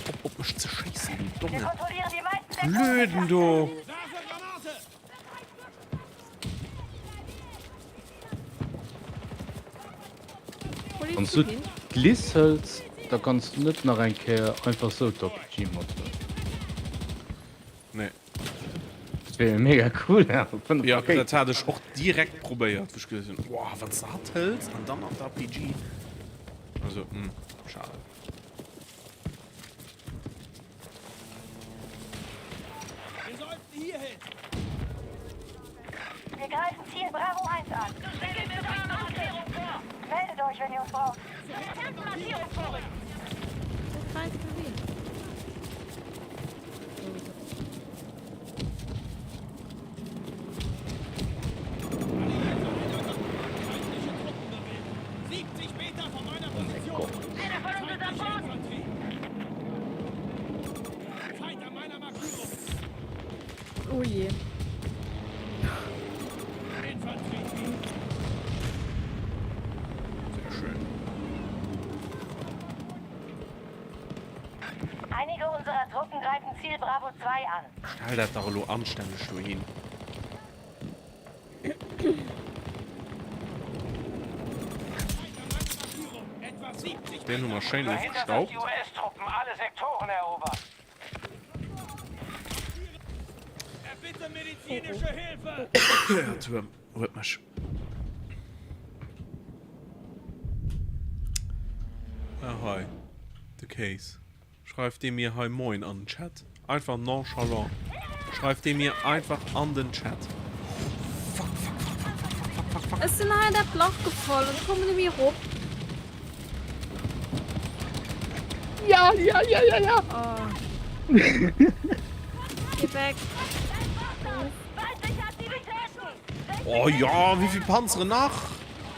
Speaker 1: Op, op mech ze schéissen, du
Speaker 3: Wir
Speaker 1: domme
Speaker 3: kontrollieren die meisten Sektoren.
Speaker 1: Blöden do!
Speaker 6: Wann s du d'Liss hëls. da kanns du net nach eng Kéier einfach sou d'RPG mathuelen.
Speaker 1: Nee.
Speaker 6: Dat wier jo mega cool awer 5
Speaker 1: Jo,
Speaker 6: Rakéiten.
Speaker 1: dat hat ech och direkt probéiert, wou ech geduecht hunn, wow, wann s de hatt hëls an dann nach d'RPG. Also, hm, schade.
Speaker 7: Wir sollten hier hin.
Speaker 3: Wir greifen Ziel Bravo 1 an. Meldet euch, wenn ihr uns braucht.
Speaker 2: Wo greift du wen?
Speaker 6: Oh mäi Gott.
Speaker 2: Oh je.
Speaker 1: Sehr schön.
Speaker 3: Einige unserer Truppen greifen Ziel Bravo 2 an.
Speaker 1: Stell dat dach elo anstänneg dohin. Deen hu mer schéin ofgestaubt. Huet mech. Ah hei, de Case. Schreift dee mir hei Moin an den Chat. Einfach nonchalant schreift dee mir einfach an den Chat. Fuck, fuck, fuck, fuck, fuck, fuck, fuck, fuck, fuck.
Speaker 2: Ech sinn hei an dat Lach gefall an kommen net méi erop.
Speaker 6: Ja, ja, ja, ja, ja.
Speaker 2: Oh. Geh weg.
Speaker 1: Oh ja, wéivill Panzeren nach?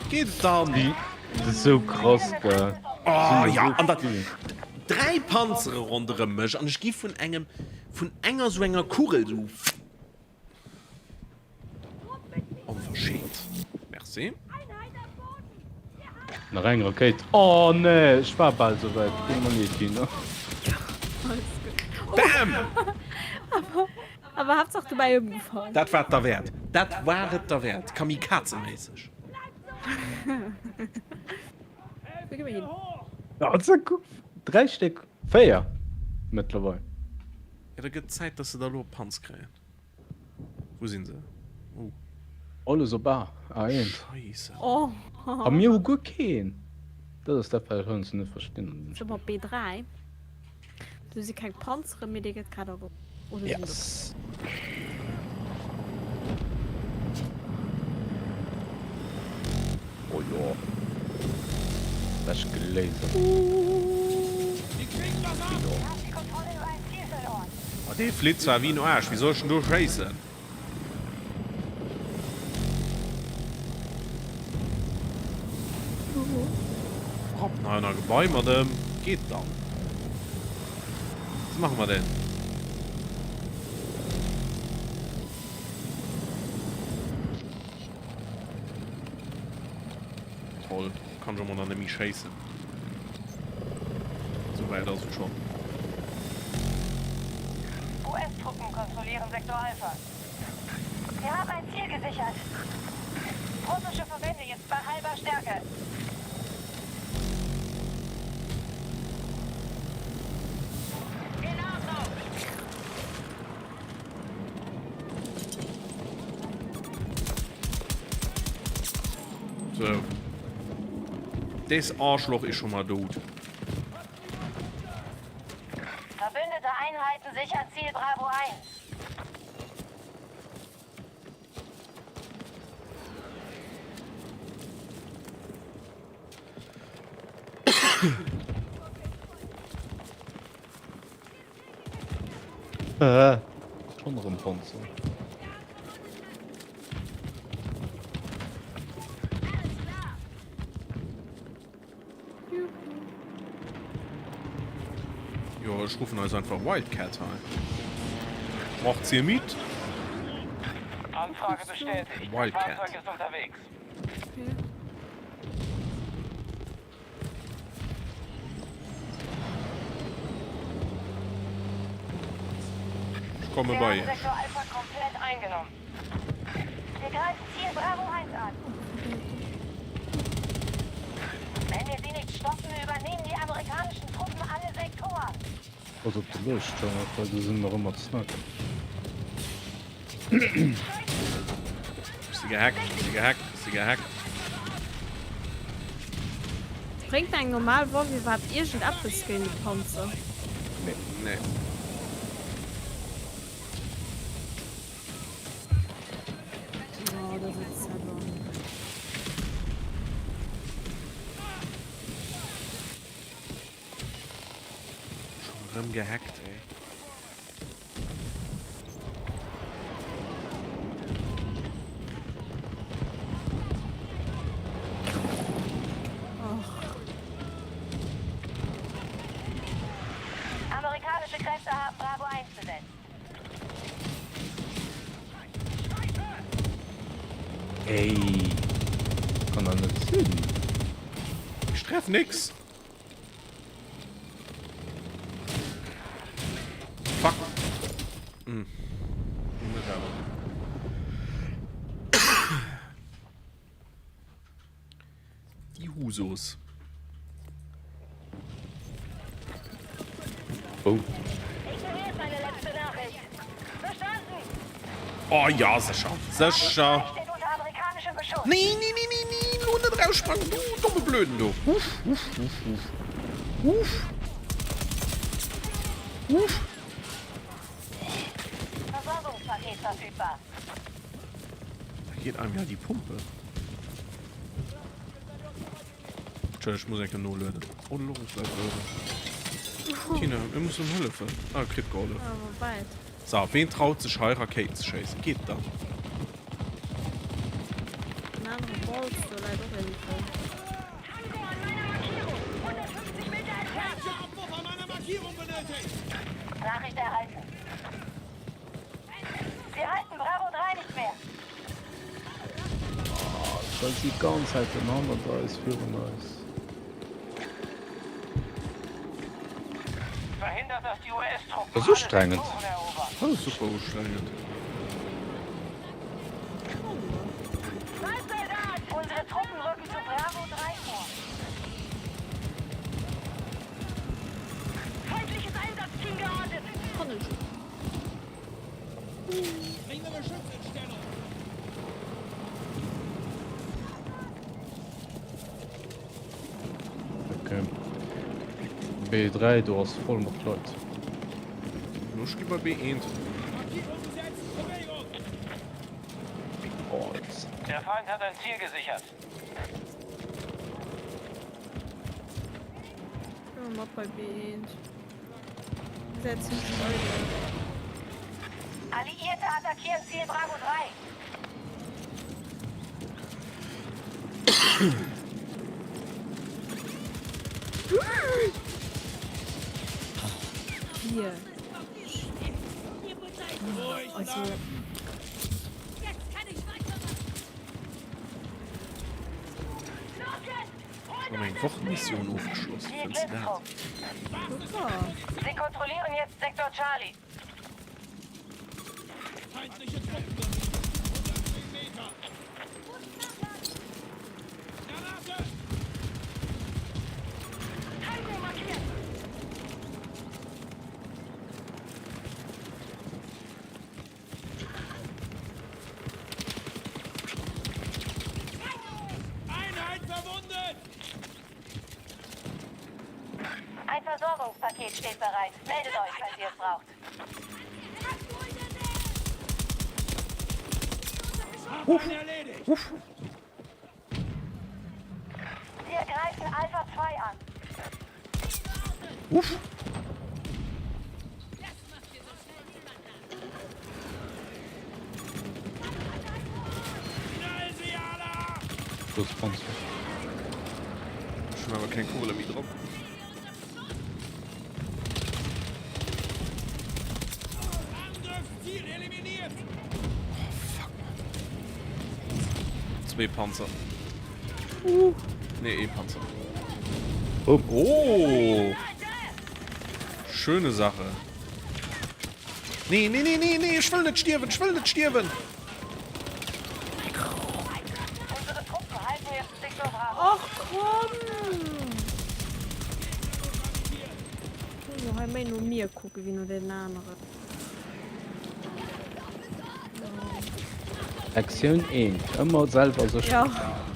Speaker 1: Geet et dann?
Speaker 6: Dat ass sou krass, gell?
Speaker 1: Oh ja, an dat 3 Panzere ronderëm mech an ech gi vun engem, vun enger sou enger Kugel sou. Onverschämt. Merci.
Speaker 6: Nach eng Rakéit. Oh nee, ech war bal sou wäit. Tut mer leed, Gina.
Speaker 1: Bam!
Speaker 2: Awer Haaptsaach dobäi ëmgefall.
Speaker 1: Dat war et derwäert. Dat war et derwäert. Kamikazeméisseg.
Speaker 2: Wou gi mir hin?
Speaker 6: Also kuck, 3 Stéck, 4 mëttlerweil.
Speaker 1: Jo, da gëtt Zäit, dass se da elo e Panz kréien. Wou sinn se? Oh.
Speaker 6: Alles op A, A1.
Speaker 1: Scheisse.
Speaker 2: Oh.
Speaker 6: A mir hu guer keen. Dat ass dat, wat ech heiansdo net verstinn an deem
Speaker 2: Ech op
Speaker 6: Spill.
Speaker 2: B3. Do si keng Panzeren, mee dee gëtt grad erop. Oder sinn do
Speaker 6: Yes. Oh jo. Ewech gelasert.
Speaker 1: Oh, dee flitt zwar wéi en Aarsch, wéi soll ech denn do schéissen? Hopp, nach ënner Gebai mat em. Geet dann. Was machen wir denn? Toll, kann schon mal nach nemmi schéissen. So weit ass et schon.
Speaker 3: US-Truppen kontrollieren Sektor Alpha. Wir haben ein Ziel gesichert. Russische Verbände jetzt bei halber Stärke.
Speaker 1: So. Des Arschloch ist schon mal tot.
Speaker 3: Verbündete Einheiten sichern Ziel Bravo 1.
Speaker 6: Schon erëm Panzer.
Speaker 1: Jo, ech ruffen eis einfach Wildcat hei. Macht sie mit?
Speaker 5: Anfrage bestätigt.
Speaker 1: Wildcat.
Speaker 5: Fahrzeug ist unterwegs.
Speaker 2: Okay.
Speaker 1: Ech komme
Speaker 3: Wir
Speaker 1: bei
Speaker 3: haben
Speaker 1: iech.
Speaker 3: Sektor Alpha komplett eingenommen. Wir greifen Ziel Bravo 1 an. Wenn wir sie nicht stoppen, übernehmen die amerikanischen.
Speaker 6: Pass op de Leuchtturm op, well do sinn nach ëmmer d'Sniper.
Speaker 1: Ech si gehackt, ech si gehackt, ech si gehackt.
Speaker 2: Bréngt eng normal Waff iwwerhaapt iergend eppes géint e Panzer?
Speaker 1: Nee. Nee.
Speaker 2: Oh, dat ass awer.
Speaker 1: Schon rëm gehackt, ey.
Speaker 3: Amerikanische Kräfte haben Bravo 1 besetzt.
Speaker 6: Ey, kann doch net sinn.
Speaker 1: Ich treff nix. Fuck. Hm. Net awer. Die Husos.
Speaker 6: Oh.
Speaker 3: Ignoriert meine letzte Nachricht. Verstanden?
Speaker 1: Oh ja, sécher. Sécher.
Speaker 3: Steht unter amerikanischem Beschuss.
Speaker 1: Nee, nee, nee, nee, nee, lo net raussprangen, du domme Blöden, du. Uff, uff, uff, uff. Uff. Uff.
Speaker 3: Versorgungspaket verfügbar.
Speaker 1: Da geht einem ja die Pumpe. Entschuldigung, ich muss eng Kéier nolueden. Oh, de Lorenz bleift uewen. Tina, mir mussen hëllefen. Ah, kritt gehollef.
Speaker 2: Awer wäit.
Speaker 1: So, ween traut sech hei Rakéiten ze schéissen? Geet dann.
Speaker 2: Den anere Bolz, do läit och een dran.
Speaker 3: Tango an meiner Markierung! 150 Meter entfernt!
Speaker 7: Feindliche an meiner Markierung benötigt!
Speaker 3: Nachricht erhalten. Wir halten Bravo 3 nicht mehr.
Speaker 6: Well si ganz Zäit den hannert eis, virun eis.
Speaker 5: Verhindert, dass die US-Truppen
Speaker 6: Das ist ustrengend.
Speaker 5: alle Sektoren erobern.
Speaker 1: Das ist super ustrengend.
Speaker 3: Unsere Truppen rücken zu Bravo 3 vor. Feindliches Einsatzteam geortet.
Speaker 7: Bringen Geschütz in Stellung!
Speaker 6: Okay. B3 do ass voll mat Leit.
Speaker 1: Lo sti bei B1.
Speaker 7: Markierung gesetzt! Bewegung!
Speaker 6: Oh, jetzt.
Speaker 5: Der Feind hat ein Ziel gesichert.
Speaker 2: Ech mat bei B1. Säit zimmlech eidel.
Speaker 3: Alliierte attackieren Ziel Bravo 3.
Speaker 2: Hier. Also.
Speaker 1: Ech hu meng Wochenmissioun ofgeschloss. Wéi fënns de dat?
Speaker 2: Super.
Speaker 3: Sie kontrollieren jetzt Sektor Charlie.
Speaker 7: Feindliche Truppen 110 Meter. Granate!
Speaker 3: Tango markiert.
Speaker 7: Einheit verwundet!
Speaker 3: Ein Versorgungspaket steht bereit. Meldet euch, falls ihr es braucht.
Speaker 7: Hab einen erledigt!
Speaker 3: Wir greifen Alpha 2 an.
Speaker 1: Uff.
Speaker 7: Knall sie alle ab!
Speaker 6: Do ass Panzer.
Speaker 1: Ech hunn awer keng Kugele méi drop.
Speaker 7: Angriffsziel eliminiert!
Speaker 1: Oh fuck man. Zwee Panzer. Nee, ee Panzer.
Speaker 6: Oh.
Speaker 1: Oh! Schöne Sache. Nee, nee, nee, nee, nee, ech wëll net stierwen, ech wëll net stierwen!
Speaker 3: Unsere Truppen halten jetzt Sektor Bravo.
Speaker 2: Och komm! Lo hei méi no mir kucke wéi no deenen aneren.
Speaker 6: Lektioun 1, Ëmmer selwer sécher
Speaker 2: Ja.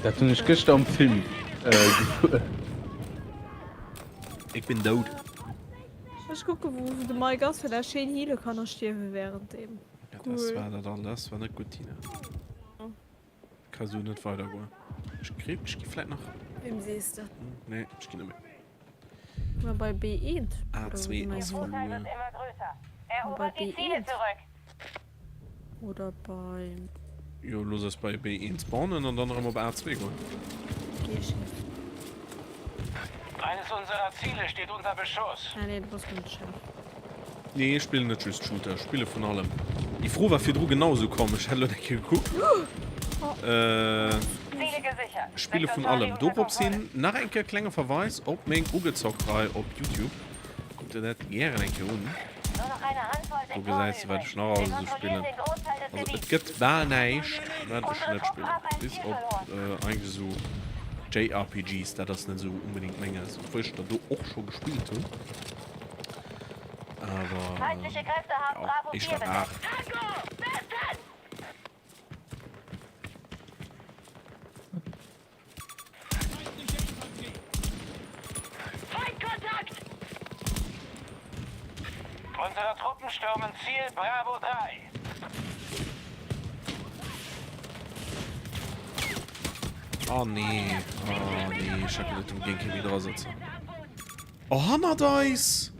Speaker 6: Dat hunn ech gëschter am Film gewuer.
Speaker 1: Ik bin dout.
Speaker 2: Ech kucke wou de Mike ass, fir dat ech schéin heale kann a stierwe währenddeem.
Speaker 1: Ja, das war dat alles war net gutt, Tina. Ka sou net weider goen. Ech kri ech gi vläit nach.
Speaker 2: Wem sees de?
Speaker 1: Nee, ech ginn net méi.
Speaker 2: Ma bei B1
Speaker 1: A2 ass verluer.
Speaker 2: Bei B1 oder bei.
Speaker 1: Jo, looss eis bei B1 spawnen an dann erëm op A2 goen.
Speaker 2: Okay, Chef.
Speaker 5: Eines unserer Ziele steht unter Beschuss.
Speaker 2: Ah nee, du bass net Chef.
Speaker 1: Nee, ech spillen net just Shooter, ech spille vun allem. Déi Fro war virdru genau esou komm, ech hat elo eng Kéier gekuckt. Ech spille vun allem. Dorops hin nach eng Kéier klenge Verweis op meng Ugezockt-Rei op Youtube. Kuck der dat gären eng Kéier un. Do gesäis de wat ech nach alles esou spillen. Also et gëtt bal näischt wat ech net spillen. Bis op eigentlech esou JRPGs, dat ass net esou unbedingt menges, obwuel ech der do och scho gespillt hunn. Awer ja, éischter rar.
Speaker 5: Unsere Truppen stürmen Ziel Bravo 3.
Speaker 1: Oh nee, oh nee, ech hat geduet do géing kee méi dra sëtzen. Oh, hannert eis!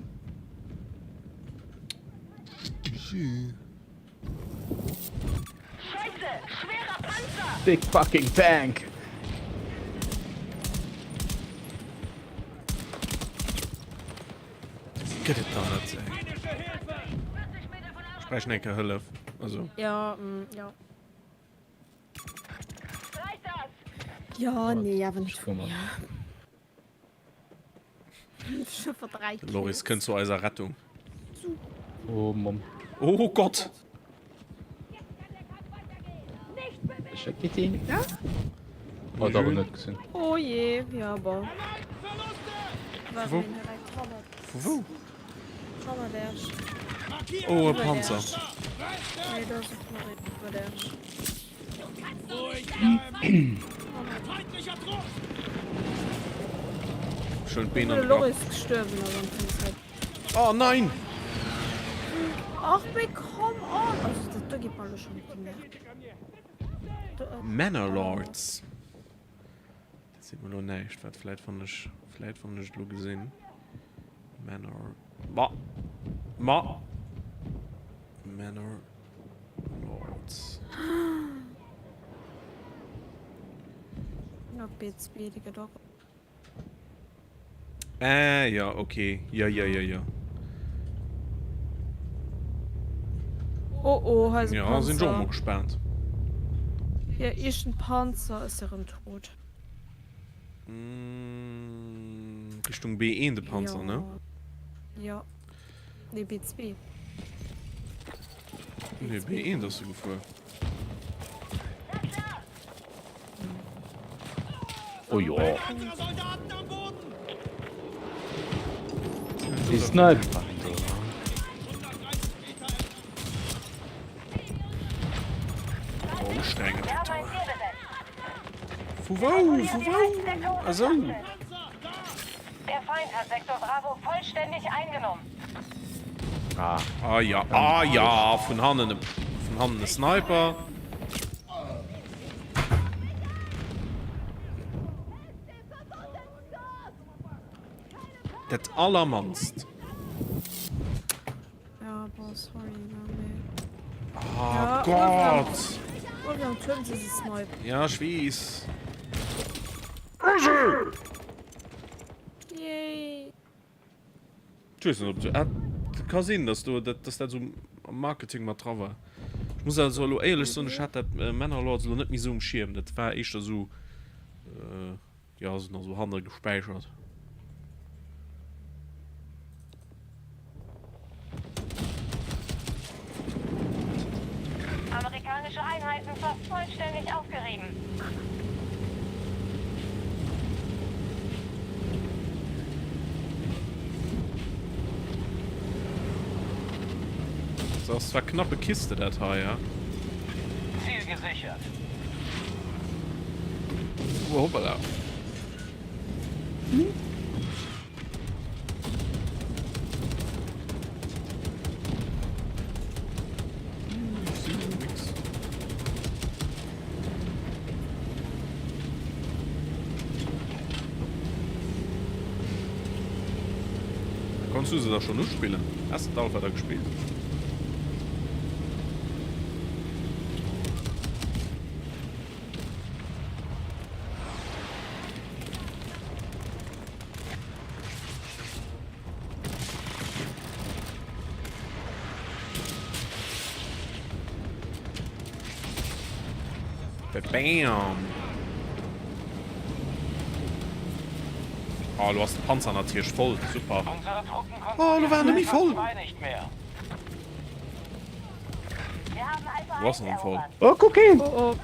Speaker 6: Big fucking tank!
Speaker 1: Gëtt et da net, ey. Ech bräicht eng Kéier Hëllef, also.
Speaker 2: Ja, ja. Ja, nee, awer net vu mir.
Speaker 1: De Loris kënnt zu eiser Rettung.
Speaker 6: Oh Mamm.
Speaker 1: Oh Gott!
Speaker 6: Oh, da net gesinn.
Speaker 2: Oh je, ja bon.
Speaker 1: Vu wou? Vu wou? Oh, e Panzer. Schön d'Been an de Grapp. Oh nein!
Speaker 2: Ach mee come on! Also dat do geet mer elo schon op déi Nerven.
Speaker 1: Manor Lords. Dat seet mer elo näischt. Wat vläit wann ech vläit wann ech et elo gesinn. Manor Ma Ma Manor Lords.
Speaker 2: Op B2 déi gëtt och.
Speaker 1: Äh, ja, okay. Ja, ja, ja, ja.
Speaker 2: Oh, oh, hei ass e
Speaker 1: Ja, sinn ech och
Speaker 2: Panzer.
Speaker 1: mol gespaant.
Speaker 2: Hier, iergend Panzer ass erëm tot.
Speaker 1: Mm, Richtung B1 de Panzer, ne?
Speaker 2: Ja. Nee, B2.
Speaker 1: Nee, B1 ass se gefuer.
Speaker 6: Oh jo. Déi Sniper.
Speaker 1: Oh, ustrengend. Vu wou? Vu wou? Esou.
Speaker 3: Der Feind hat Sektor Bravo vollständig eingenommen.
Speaker 6: Ah.
Speaker 1: Ah ja, ah ja, vun hannen, vun hannen e Sniper. Dat allermannst.
Speaker 2: Ja, boah, sorry, mee.
Speaker 1: Oh Gott!
Speaker 2: Uewen am Tuerm si se snipen.
Speaker 1: Ja, ech weess.
Speaker 2: Yay!
Speaker 1: Ech weess net ob du, ah, et ka sinn dass do dat dass dat esou am Marketing mat dra war. Ech muss also elo éierlech soen, ech hat dat Manor Lords elo net méi esou um Schierm. Dat war éischter esou, jo, esou nach esou hanne gespäichert.
Speaker 3: Amerikanische Einheiten fast vollständig aufgerieben.
Speaker 1: Das ass zwar knappe Kiste dat hei, ja.
Speaker 5: Ziel gesichert.
Speaker 1: Oh, hoppala. Konns du se da schon uspillen? Has de d'Alpha da gespillt? Bam! Oh, lo ass de Panzer natierlech voll. Super. Oh, lo war en nemmi voll. Lo ass en erëm voll.
Speaker 6: Oh, kuck een!
Speaker 2: Oh, oh.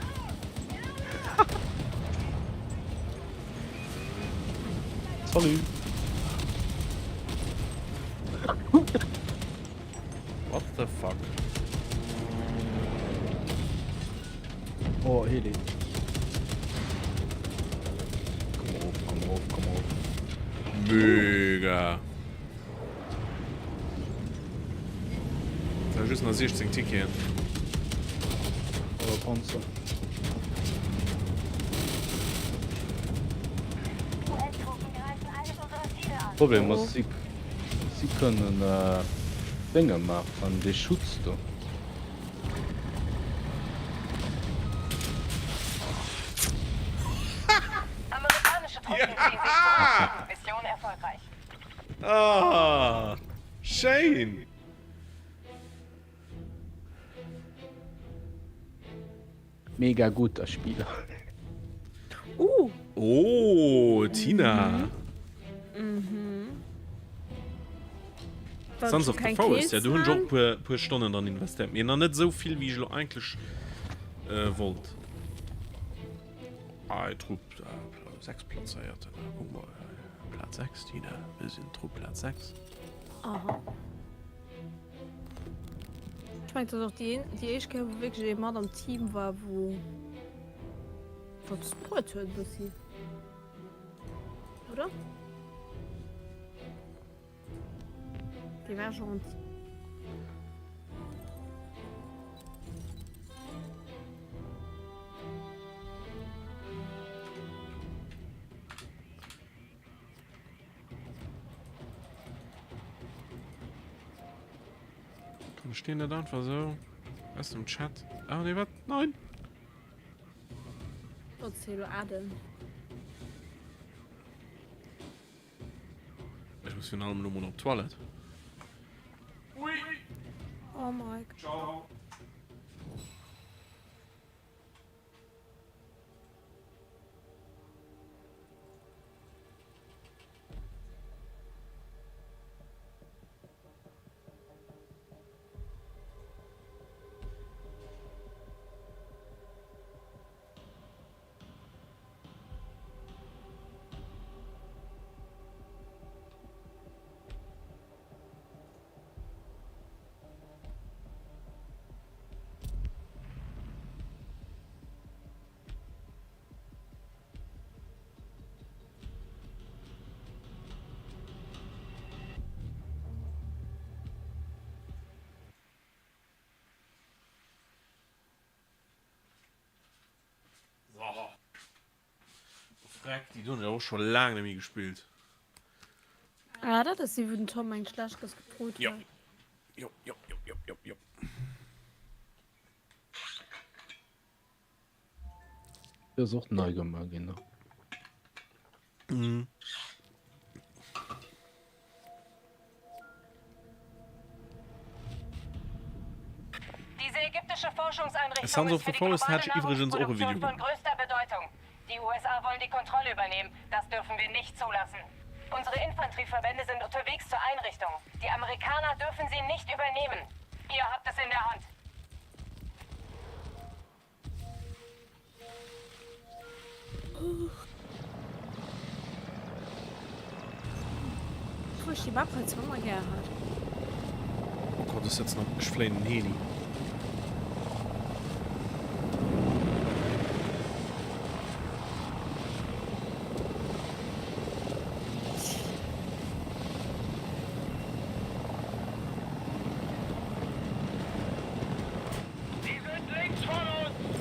Speaker 6: Salut!
Speaker 1: What the fuck?
Speaker 6: Oh, Heli. Komm erof, komm erof, komm erof.
Speaker 1: Mega. Da just nach 16 Ticketen.
Speaker 6: Oh, Panzer. Problem ass, si, si kënnen äh, Dénge maachen, dee Schutz do.
Speaker 3: Amerikanische Truppen ziehen sich zurück. Mission erfolgreich.
Speaker 1: Ah, schéin!
Speaker 6: Mega guter Spieler.
Speaker 2: Uh.
Speaker 1: Oh, Tina.
Speaker 2: Mhm.
Speaker 1: Sons of the Forest, ja, do hunn ech och puer, puer Stonnen dran investéiert. Mee nach net esou vill, wéi ech elo eigentlech äh, wollt. Ah, Trupp äh, 6 plazéiert. Guck mal, äh, Platz 6, Tina. Wir sinn Trupp Platz 6.
Speaker 2: Aha. Ech mengen, dat ass och déi, déi éischt Kéier, wou wierklech ee mat am Team war, wou wat bruet huet e bëssi. Oder? Dee war gentil.
Speaker 1: Kann ech deen net einfach sou aus dem Chat? Ah nee, wat? Nein!
Speaker 2: Erzähl Aden.
Speaker 1: Ech muss virun allem elo mol op d'Toilette.
Speaker 2: Oh Mike.
Speaker 1: Ciao. Freck, déi hunn ech och scho laang net méi gespillt.
Speaker 2: Ah, dat ass déi, wou den Tom eng schlecht ass gefrot
Speaker 1: Jo.
Speaker 2: huet.
Speaker 1: Jo, jo, jo, jo, jo, jo.
Speaker 6: Déi ass och nei gemaach ginn, ne?
Speaker 1: Mhm.
Speaker 3: Diese ägyptische Forschungseinrichtung
Speaker 1: Sons
Speaker 3: ist
Speaker 1: of
Speaker 3: für
Speaker 1: the
Speaker 3: die
Speaker 1: Forest
Speaker 3: globale
Speaker 1: hat ich übrigens auch ein Video
Speaker 3: Nahrungsproduktion von
Speaker 1: gemacht.
Speaker 3: größter Bedeutung. Die USA wollen die Kontrolle übernehmen. Das dürfen wir nicht zulassen. Unsere Infanterieverbände sind unterwegs zur Einrichtung. Die Amerikaner dürfen sie nicht übernehmen. Ihr habt es in der Hand.
Speaker 2: Obwohl ich die Map halt zwar immer gern hat.
Speaker 1: Oh Gott, ech sëtzen op, ech fléien en Heli.
Speaker 5: Sie sind links von uns!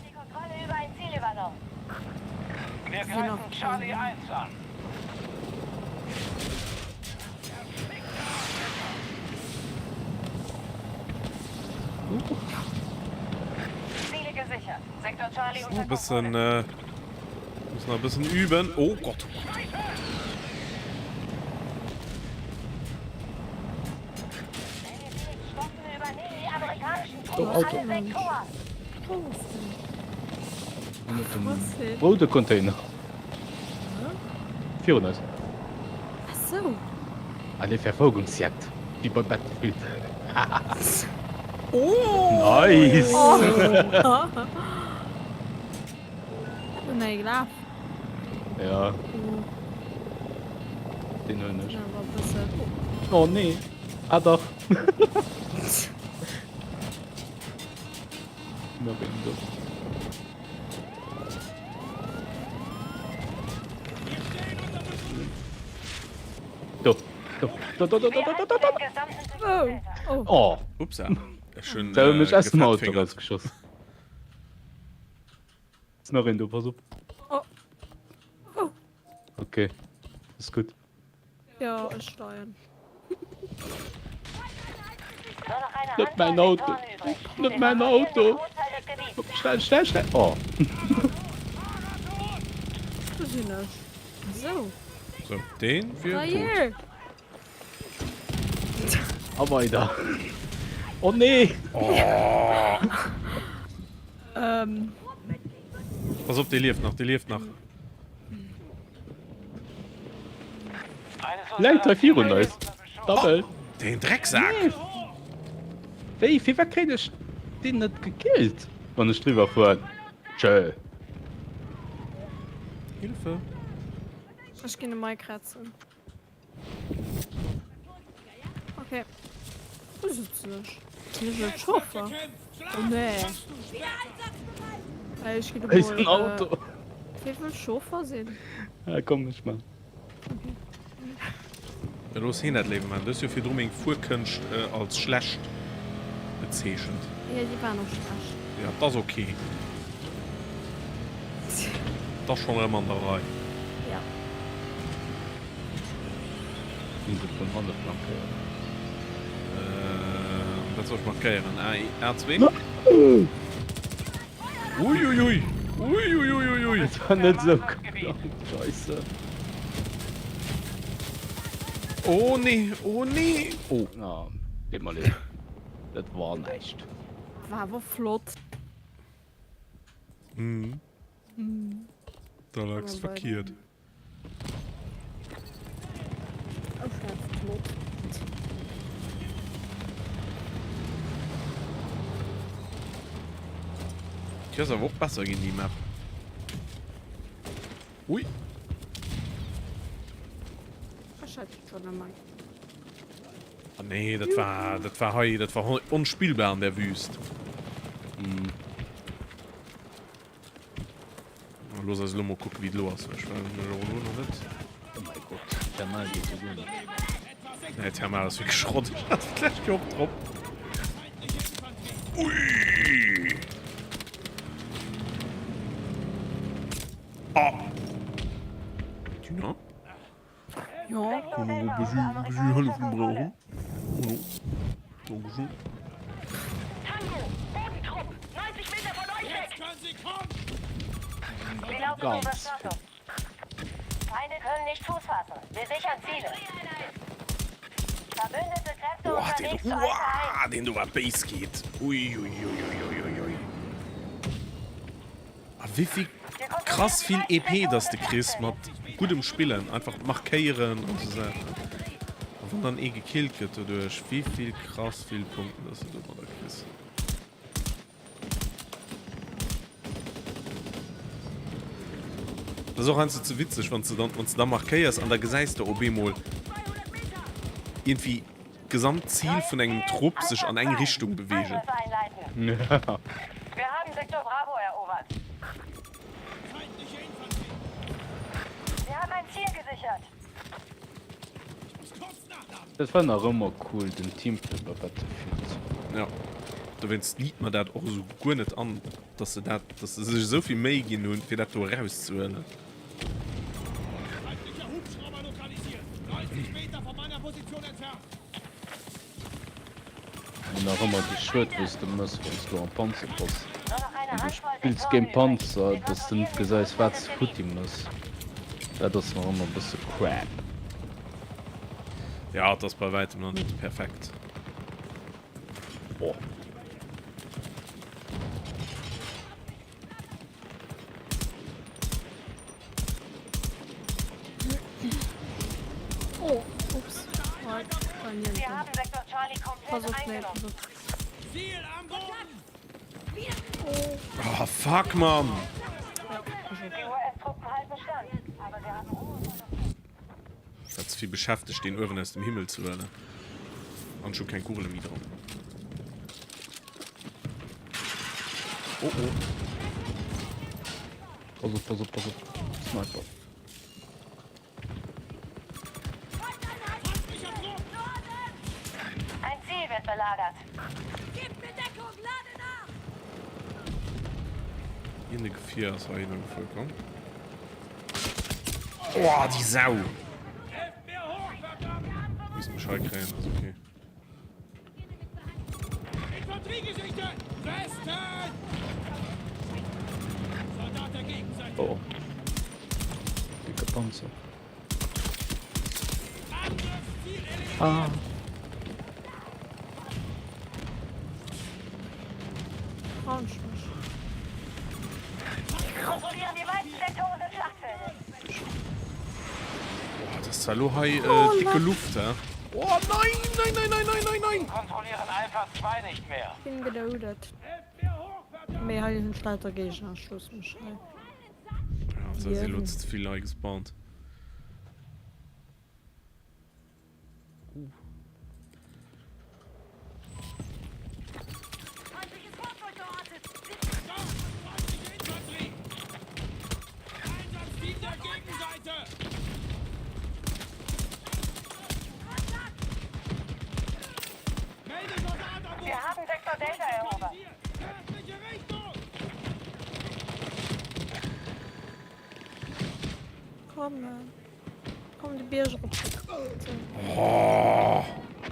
Speaker 3: Die Kontrolle über ein Ziel übernommen.
Speaker 5: Wir greifen Charlie 1 an.
Speaker 3: Ziele gesichert. Sektor Charlie unter
Speaker 1: E bëssen,
Speaker 3: Kontrolle.
Speaker 1: äh, muss nach e bëssen üben. Oh Gott, oh Gott, oh Gott.
Speaker 3: Wenn wir sie nicht stoppen, übernehmen die amerikanischen
Speaker 6: Oh,
Speaker 3: Truppen
Speaker 6: Auto.
Speaker 3: alle Sektoren.
Speaker 6: Roude Container. Virun eis.
Speaker 2: Ach so.
Speaker 6: Eine Verfolgungsjagd. Wie bei Battlefield.
Speaker 1: Oh!
Speaker 6: Nice!
Speaker 2: Oh. Nee, gelaf.
Speaker 6: Ja. Den hunn ech.
Speaker 2: Awer e bëssen.
Speaker 6: Oh nee. Ah dach. Nach een do. Do. Do. Do, do, do, do, do, do, do, do.
Speaker 2: Oh. Oh.
Speaker 6: Oh.
Speaker 1: Upsa. Ech hunn
Speaker 6: Da hunn mech aus dem Auto
Speaker 1: gefettfingert.
Speaker 6: rausgeschoss. Ist nach een do, pass op.
Speaker 2: Oh. Oh.
Speaker 6: Okay. Ist gut.
Speaker 2: Jo, ech steieren.
Speaker 6: Net mäin Auto. Net mäin Auto. Schnell, schnell, schnell. Oh.
Speaker 2: Do sinn ech. Sou.
Speaker 1: So, deen wier
Speaker 2: Ah,
Speaker 1: tot.
Speaker 2: yeah.
Speaker 6: A weider. Oh nee.
Speaker 1: Oh.
Speaker 2: Ähm.
Speaker 1: Pass op, dee lieft nach, dee lieft nach.
Speaker 6: Läit hei virun eis. Double.
Speaker 1: Deen Drecksak!
Speaker 6: Nee. Wéi, firwat kréien ech deen net gekillt, wann ech driwwer fueren? Tschö.
Speaker 1: Hilfe!
Speaker 2: Ech ginn de Mike retzen. Okay. Wou sëtzen ech? Sinn ech elo Chauffer? Oh nee. Ey, ech ginn
Speaker 6: Hei ass en
Speaker 2: emol,
Speaker 6: Auto.
Speaker 2: Äh, wee wëll Chauffer sinn?
Speaker 6: Ah, komm, ech man.
Speaker 2: Okay.
Speaker 1: Ja, looss heen dat léiwer man. Du hues jo virdru meng Fuerkënscht als schlecht bezeechent.
Speaker 2: Ja, déi waren och schlecht.
Speaker 1: Ja, 't ass ok. 't ass schonn erëm an der Rei.
Speaker 2: Ja.
Speaker 6: Ginn se vun hanne flankéiert.
Speaker 1: Äh, wat soll ech markéieren? A, A2? Uiuiui! Uiuiuiui!
Speaker 6: Dat war net esou geplangt, scheisse.
Speaker 1: Oh nee, oh nee! Oh.
Speaker 6: Ah, deet mer leed. Dat war näischt.
Speaker 2: War awer flott.
Speaker 1: Mhm. Da lagst verkiert. Déi ass awer och besser ginn déi Map. Ui. Ah nee, dat war, dat war hei, dat war onspillbar an der Wüst.
Speaker 6: Mhm.
Speaker 1: Looss eis elo mol kucken, wéi et elo ass. Ech war elo nach net.
Speaker 6: Oh mäi Gott, Thermal geet jo guer net.
Speaker 1: Nee, Thermal ass wierklech Schrott. Ech hat d'lescht Joer och drop. Ui! Ah! Tina?
Speaker 2: Jo.
Speaker 1: Kann och e bëssi, e bëssi hëllefen brauchen. Hallo. Dankeschön.
Speaker 3: Tango, Bodentrupp, 90 Meter von euch weg!
Speaker 7: Jetzt können sie kommen!
Speaker 3: Wie lautet unser
Speaker 6: Ganz
Speaker 3: Status? Feinde können nicht Fuß fassen. Wir sichern Ziele. Verbündete Kräfte
Speaker 1: Boah, den,
Speaker 3: unterwegs zu Alpha
Speaker 1: uah,
Speaker 3: 1.
Speaker 1: den do war béis geet. Ui, ui, ui, ui, ui, ui. A wéivill krass vill EP dass de kriss mat guddem Spillen, einfach markéieren an sou Saachen. A wann dann ee gekillt gëtt doduerch, wéivill krass vill Punkten dass de domadder kriss. Dat ass och heiansdo ze witzeg, wann s de dann, wann s de da markéiers an da gesäis de op eemol iergendwéi d'gesamt Zil vun engem Trupp sech an eng Richtung beweegen.
Speaker 3: Wir haben Sektor Bravo erobert. Wir haben ein Ziel gesichert.
Speaker 6: Dat war nach ëmmer cool, den Teamplay bei Battlefield.
Speaker 1: Jo, dowéinst liit mer dat och esou guer net an, dass se dat, dass se sech esou vill Méi ginn hunn, fir dat do erauszehuelen.
Speaker 7: Feindlicher Hubschrauber lokalisiert, 30 Meter von meiner Position entfernt.
Speaker 6: An nach ëmmer déi Schued wou s de mëss wann s du am Panzer bass an du spills géint Panzer, dass de net gesäis wat s de futti mëss. Dat ass nach ëmmer e bësse crap.
Speaker 1: Ja, et ass bei wäitem nach net perfekt.
Speaker 6: Boah.
Speaker 2: Oh, ups.
Speaker 3: Wir haben Sektor Charlie komplett
Speaker 2: Pass op, nee,
Speaker 3: eingenommen.
Speaker 2: pass op.
Speaker 7: Ziel am Boden!
Speaker 1: Oh, fuck, Mann!
Speaker 3: Die US-Truppen halten stand, aber sie haben hohe Verluste.
Speaker 1: War ze vill beschäftegt deen uewen aus dem Himmel ze huelen. An ech hu keng Kugele méi dran. Oh oh.
Speaker 6: Pass op, pass op, pass op. Sniper.
Speaker 3: Ein Ziel wird belagert.
Speaker 1: Iergend e Gefier ass heihinner gefuer komm. Oh, déi Sau! Misst mech hei kréien, ass okay.
Speaker 6: Oh. Dicke Panzer. Ah.
Speaker 1: Oh, dat ass zwar elo hei äh, dicke Luft, hä? Oh nein, nein, nein, nein, nein, nein, nein!
Speaker 5: Kontrollieren Alpha 2 nicht mehr.
Speaker 2: Bin geloaded. Mee hei sinn lauter Géigner, ech loosse mech hei.
Speaker 1: Ja, da si lo ze vill hei gespawnt.
Speaker 3: Wir haben Sektor Delta erobert.
Speaker 2: Komm, komm de Bierg erop.
Speaker 1: Oh.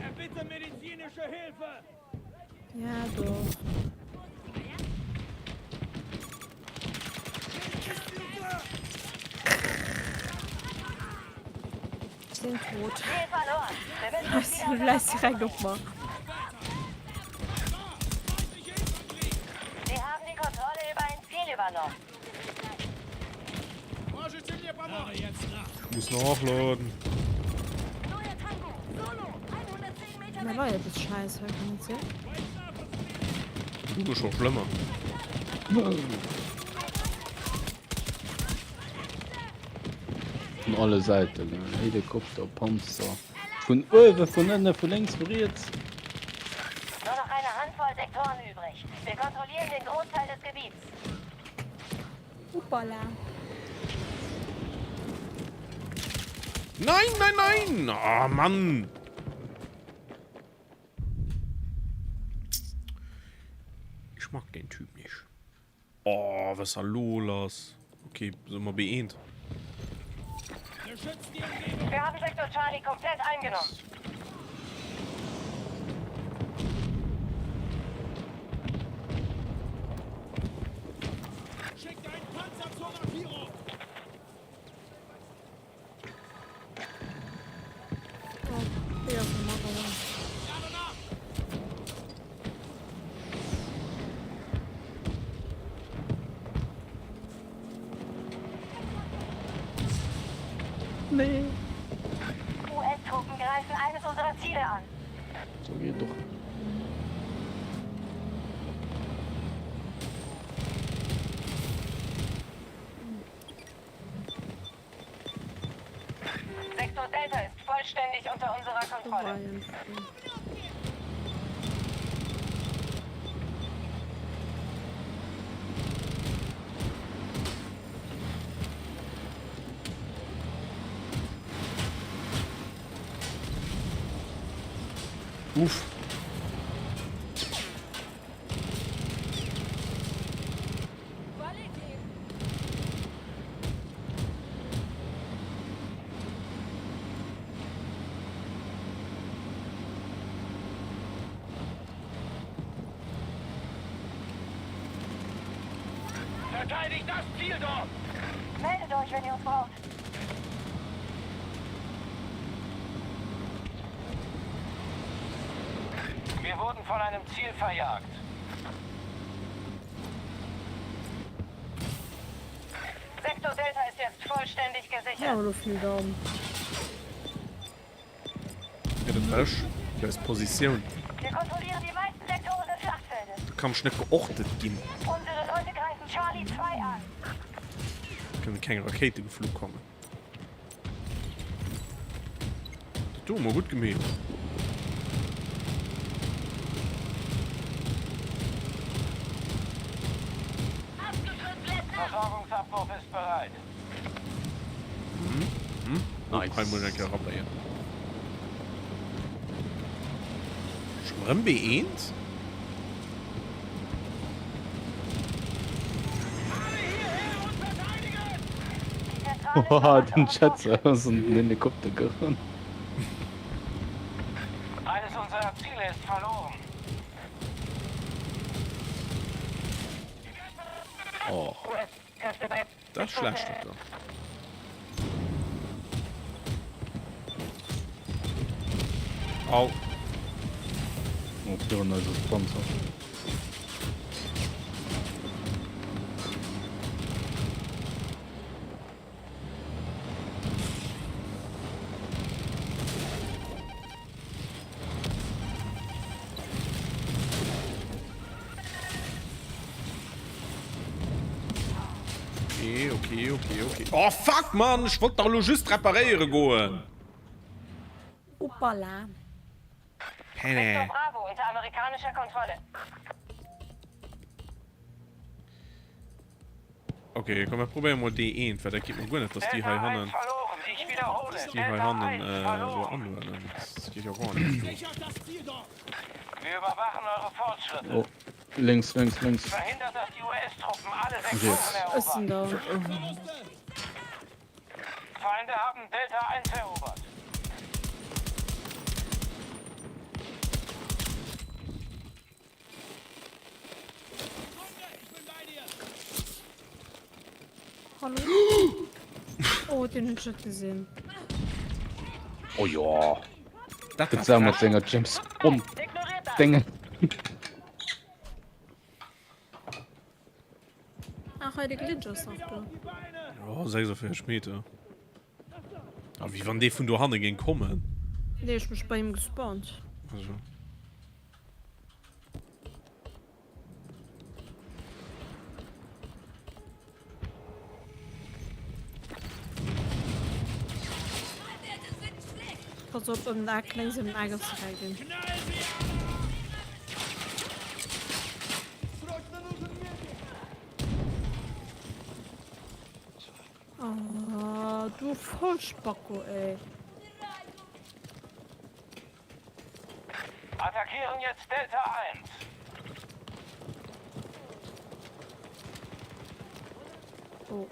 Speaker 7: Erbitte medizinische Hilfe!
Speaker 2: Ja, doch. Ech sinn tot.
Speaker 3: Ziel verloren. Wir müssen uns wieder
Speaker 2: Du läis direkt op mer.
Speaker 3: Sie haben die Kontrolle über ein Ziel übernommen.
Speaker 1: Ich muss nachladen.
Speaker 2: Mä war ja bis scheiß hei kann et sinn.
Speaker 1: Du bist schon schlimmer.
Speaker 6: Vun alle Säiten, Helikopter, Panzer, vun uewe, vun ënne, vu lénks, vu riets.
Speaker 3: Nur noch eine Handvoll Sektoren übrig. Wir kontrollieren den Großteil des Gebiets.
Speaker 2: Hoppala.
Speaker 1: Nein, nein, nein! Oh Mann! Ich mag den Typ nicht. Oh, was da lo lass? Okay, sind wir beeent.
Speaker 3: Wir haben Sektor Charlie komplett eingenommen.
Speaker 7: Schickt einen Panzer zur Markierung!
Speaker 2: Oh, déi ass am Awer.
Speaker 6: Nee.
Speaker 3: US-Truppen greifen eines unserer Ziele an.
Speaker 6: So geht doch.
Speaker 3: Sektor Delta ist vollständig unter unserer Kontrolle.
Speaker 1: Uff.
Speaker 5: Verteidigt das Ziel dort!
Speaker 3: Meldet euch, wenn ihr uns braucht.
Speaker 5: Wir wurden von einem Ziel verjagt.
Speaker 3: Sektor Delta ist jetzt vollständig gesichert.
Speaker 2: Ja, vill Daum.
Speaker 1: Ja, dat war ech. Déi eis Positioun.
Speaker 3: Wir kontrollieren die meisten Sektoren des Schlachtfeldes.
Speaker 1: Do kann ech net geortet ginn.
Speaker 3: Unsere Leute greifen Charlie 2 an.
Speaker 1: Kënne keng Rakéite geflu kommen. Dat do hu mer gutt gemeet.
Speaker 5: Versorgungsabwurf ist bereit.
Speaker 1: Nice. Hei muss ech eng Kéier erabéien. Schon erëm B1?
Speaker 6: Haha, den Chetzer ass an den Helikopter gerannt.
Speaker 5: Eines unserer Ziele ist verloren.
Speaker 6: Och.
Speaker 1: Dat ass schlecht dat do. Au.
Speaker 6: Oh, virun eis ass Panzer.
Speaker 1: Okay, okay, okay, okay. Oh fuck, Mann! Ech wollt dach elo just reparéiere goen!
Speaker 2: Hoppala.
Speaker 1: Penne.
Speaker 3: Sektor Bravo unter amerikanischer Kontrolle.
Speaker 1: Ok, komm mir probéiere mol déi eent, well dat geet mer guer net, dass déi hei hannen, dass déi hei hannen esou anhuelen. Dat geet jo gar net.
Speaker 6: Oh, lénks, lénks, lénks. Riets.
Speaker 2: Ech sinn down.
Speaker 5: Feinde haben Delta 1 erobert.
Speaker 2: Hallo? Oh, den hunn ech net gesinn.
Speaker 6: Oh jo. Dat war mat senger James Bond Déngen.
Speaker 2: Ach hei de Glitch ass nach do.
Speaker 1: Jo, 46 Meter. A wéi wann dee vun dohanne géing kommen.
Speaker 2: Nee, ech mech bei him gespawnt.
Speaker 1: Also.
Speaker 2: Pass op, ëm den Eck, lénks ëm den Eck ass de ginn. Oh, du Vollspacko, ey.
Speaker 5: Attackieren jetzt Delta 1.
Speaker 2: Oh.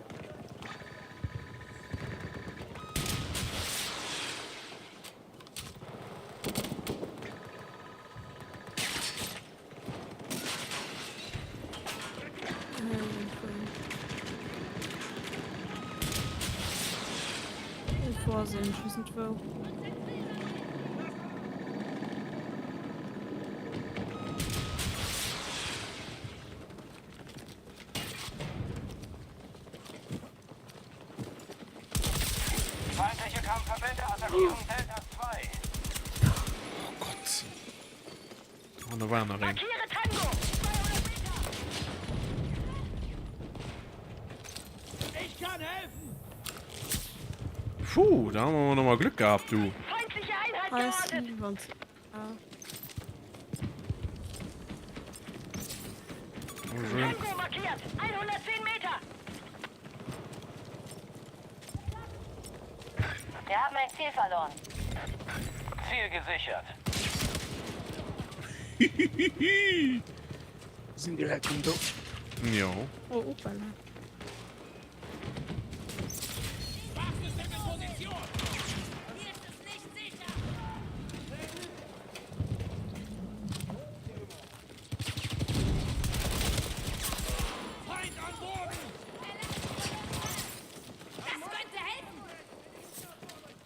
Speaker 2: Vorsinn, ich weiß nicht wo.
Speaker 5: Feindliche Kampfverbände attackieren Delta 2.
Speaker 1: Oh Gott. Oh, da war nach een.
Speaker 7: Ich kann helfen!
Speaker 1: Puh, da haben wir noch mal Glück gehabt, du.
Speaker 3: Markiert, 110 Meter. Wir haben ein Ziel verloren.
Speaker 5: Ziel gesichert.
Speaker 6: Sinn déi Leit schonn do?
Speaker 1: Jo.
Speaker 2: Oh, hoppala.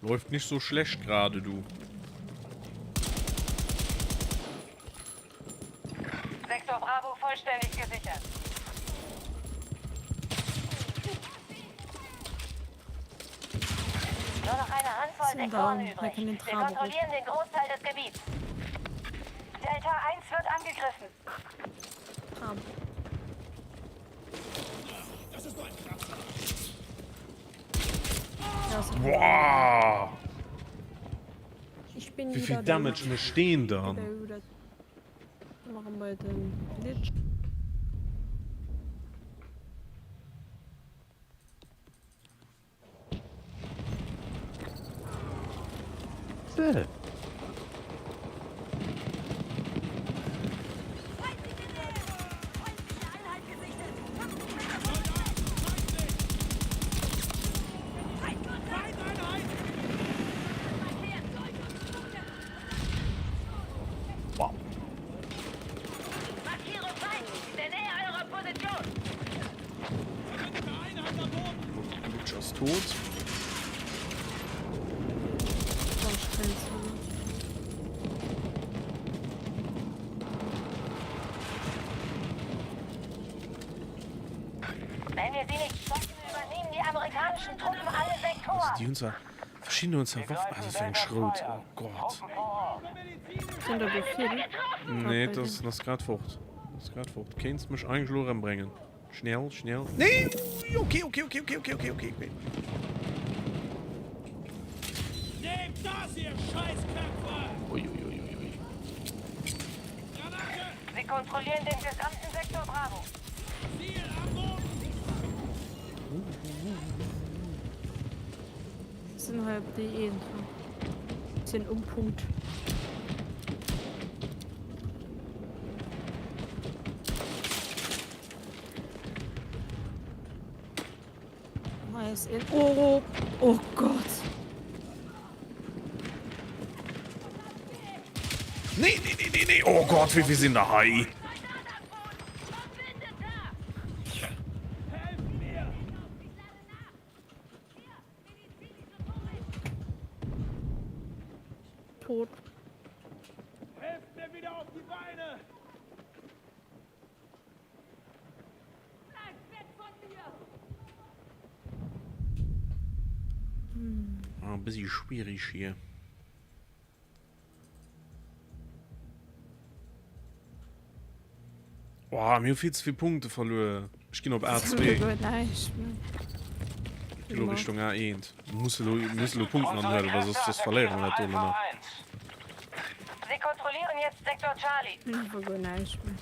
Speaker 1: Läuft nicht so schlecht gerade, du.
Speaker 3: Sektor Bravo vollständig gesichert. Nur noch eine Handvoll
Speaker 2: Sind
Speaker 3: Sektoren
Speaker 2: down.
Speaker 3: übrig.
Speaker 2: Wir können den
Speaker 3: Wir
Speaker 2: Trabo
Speaker 3: kontrollieren den Großteil des Gebiets. Delta 1 wird angegriffen.
Speaker 2: Trabo.
Speaker 1: Boah!
Speaker 2: Ich bin
Speaker 1: Wéi vill
Speaker 2: wieder da.
Speaker 1: Damage mécht deen dann?
Speaker 2: Machen wir den Glitch.
Speaker 6: So. Wow.
Speaker 3: Markiere Feind in der Nähe eurer Position.
Speaker 1: Glitch ass tot.
Speaker 3: Wenn wir sie nicht stoppen, übernehmen die amerikanischen Truppen alle Sektoren.
Speaker 1: Déi hunn zwar verschidden hunn zwar Waffen, ah dat war eng Schrout, oh Gott.
Speaker 2: Sinn der do vill?
Speaker 1: Nee, dat ass ass grad fort. Ass grad fort. Kéints mech eigentlech elo erëmbréngen. Schnell, schnell. Nee! Okay, okay, okay, okay, okay, okay, okay.
Speaker 7: Nehmt das, ihr Scheißköpfe!
Speaker 6: Uiuiuiui.
Speaker 7: Granate!
Speaker 3: Sie kontrollieren den gesamten Sektor Bravo.
Speaker 7: Ziel am Boden!
Speaker 2: Sinn hei op déi eent. Sinn um Punkt. Hei ass een. Oh, oh Gott.
Speaker 1: Nee, nee, nee, nee, nee. Oh Gott, wéi vill sinn der hei?
Speaker 2: Tot.
Speaker 7: Helft mir wieder auf die Beine!
Speaker 1: Ah, busy schwierig hier. Boah, mir hu vill ze vill Punkte verluer. Ech ginn op A2. Ech ginn elo Richtung A1. Mir musse elo, mir musse elo Punkten anhuelen, well soss, soss verléiere mer dat do elo nach.
Speaker 3: Sie kontrollieren jetzt Sektor Charlie.
Speaker 2: Einfach guer näischt méi.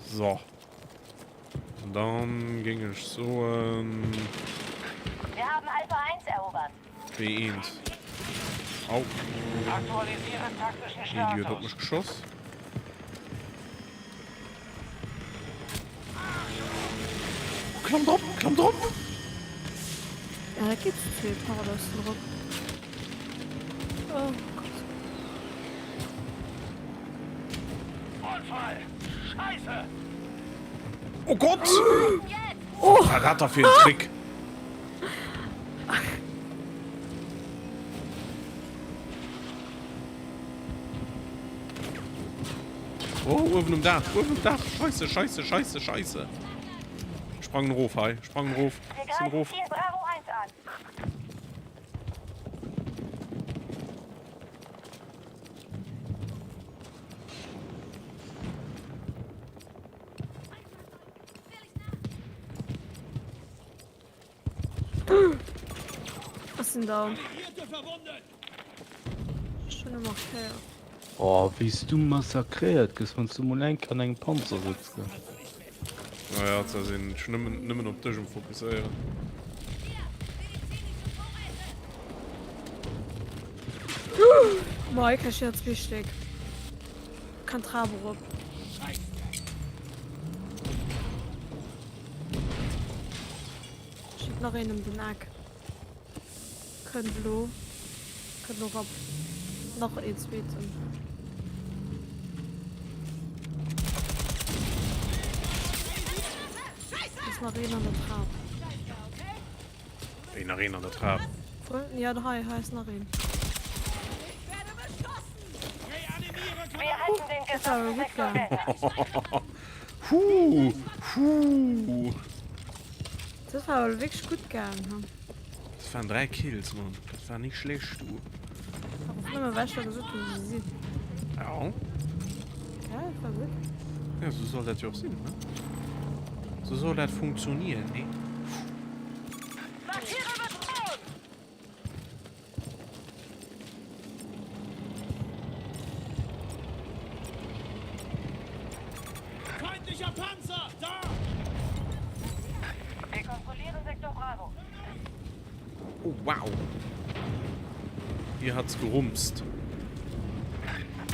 Speaker 1: So. An dann géing ech soen.
Speaker 3: Wir haben Alpha 1 erobert.
Speaker 1: B1. Au.
Speaker 5: Aktualisiere taktischen
Speaker 1: Heli huet op
Speaker 5: Status.
Speaker 1: mech geschoss. Klamm drop, klamm drop!
Speaker 2: Ja, da geht's zu viel Paradoxen drop. Oh Gott.
Speaker 5: Unfall! Scheiße!
Speaker 1: Oh Gott! Oh! Was war dat da fir en Trick? Oh, uewen um Daach, uewen um Daach. Scheisse, scheisse, scheisse, scheisse. Sprangen erof hei, sprangen erof.
Speaker 3: Wir
Speaker 1: Sinn
Speaker 3: greifen
Speaker 1: erof.
Speaker 3: Ziel Bravo 1 an.
Speaker 2: Ech sinn down. Ech hunn e markéiert.
Speaker 6: Oh wéi s du massakréiert gëss wann s du mol eng Kéier an engem Panzer sëtz gell.
Speaker 1: Naja, zwar sinn ech nëmmen nëmmen op dech um fokusséieren.
Speaker 2: Boah, hei kaschiert zwee Stéck. Kann Trap erop. Steet nach een ëm den Eck. Kënnt elo. Kënnt elo rop. Nach een zweeten. Ass nach een an der Trap.
Speaker 1: Wéi nach een an der Trap?
Speaker 2: Ja, hei, hei ass nach een.
Speaker 3: Das war aber gut gegangen.
Speaker 1: Huh, huh.
Speaker 2: Das war aber wirklich gut gegangen.
Speaker 1: Das waren drei Kills, Mann. Das war nicht schlecht, du.
Speaker 2: Aber nëmme well ech der gesot hunn, wou se sinn.
Speaker 1: Ja.
Speaker 2: Ja, dat war gutt.
Speaker 1: Ja, sou soll dat jo och sinn, ne? Sou soll dat funktionieren, ne?
Speaker 7: Feindlicher Panzer! Da!
Speaker 3: Wir kontrollieren Sektor Bravo.
Speaker 1: Oh, wow. Hier hat's gerumst.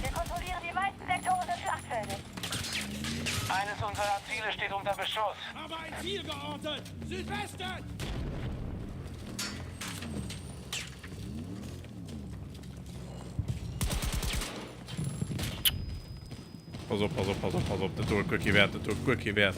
Speaker 3: Wir kontrollieren die meisten Sektoren des Schlachtfeldes.
Speaker 5: Eines unserer Ziele steht unter Beschuss.
Speaker 7: Habe ein Ziel geortet! Südwesten!
Speaker 1: Pass op, pass op, pass op, pass op. Dat do huet guer kee Wäert, dat do huet guer kee Wäert.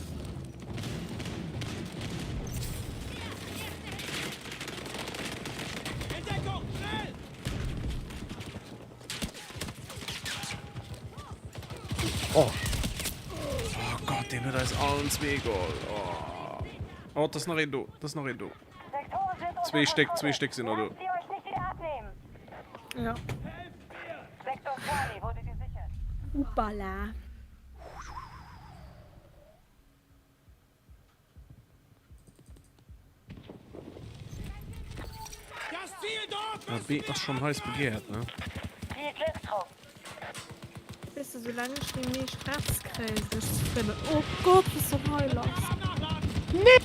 Speaker 1: Oh. Oh Gott, deen huet eis allen zwee geholl. Oh. Oh, et ass nach een do, et ass nach een do. Zwee Stéck, zwee Stéck sinn nach do.
Speaker 2: Ja. Upala.
Speaker 1: Ah, B ass schon heiß begehrt, ne?
Speaker 2: Weess de, soulaang ech déi meescht Rechts kréien, sinn ech zefridden. Oh Gott, was ist denn hei lass? Nee!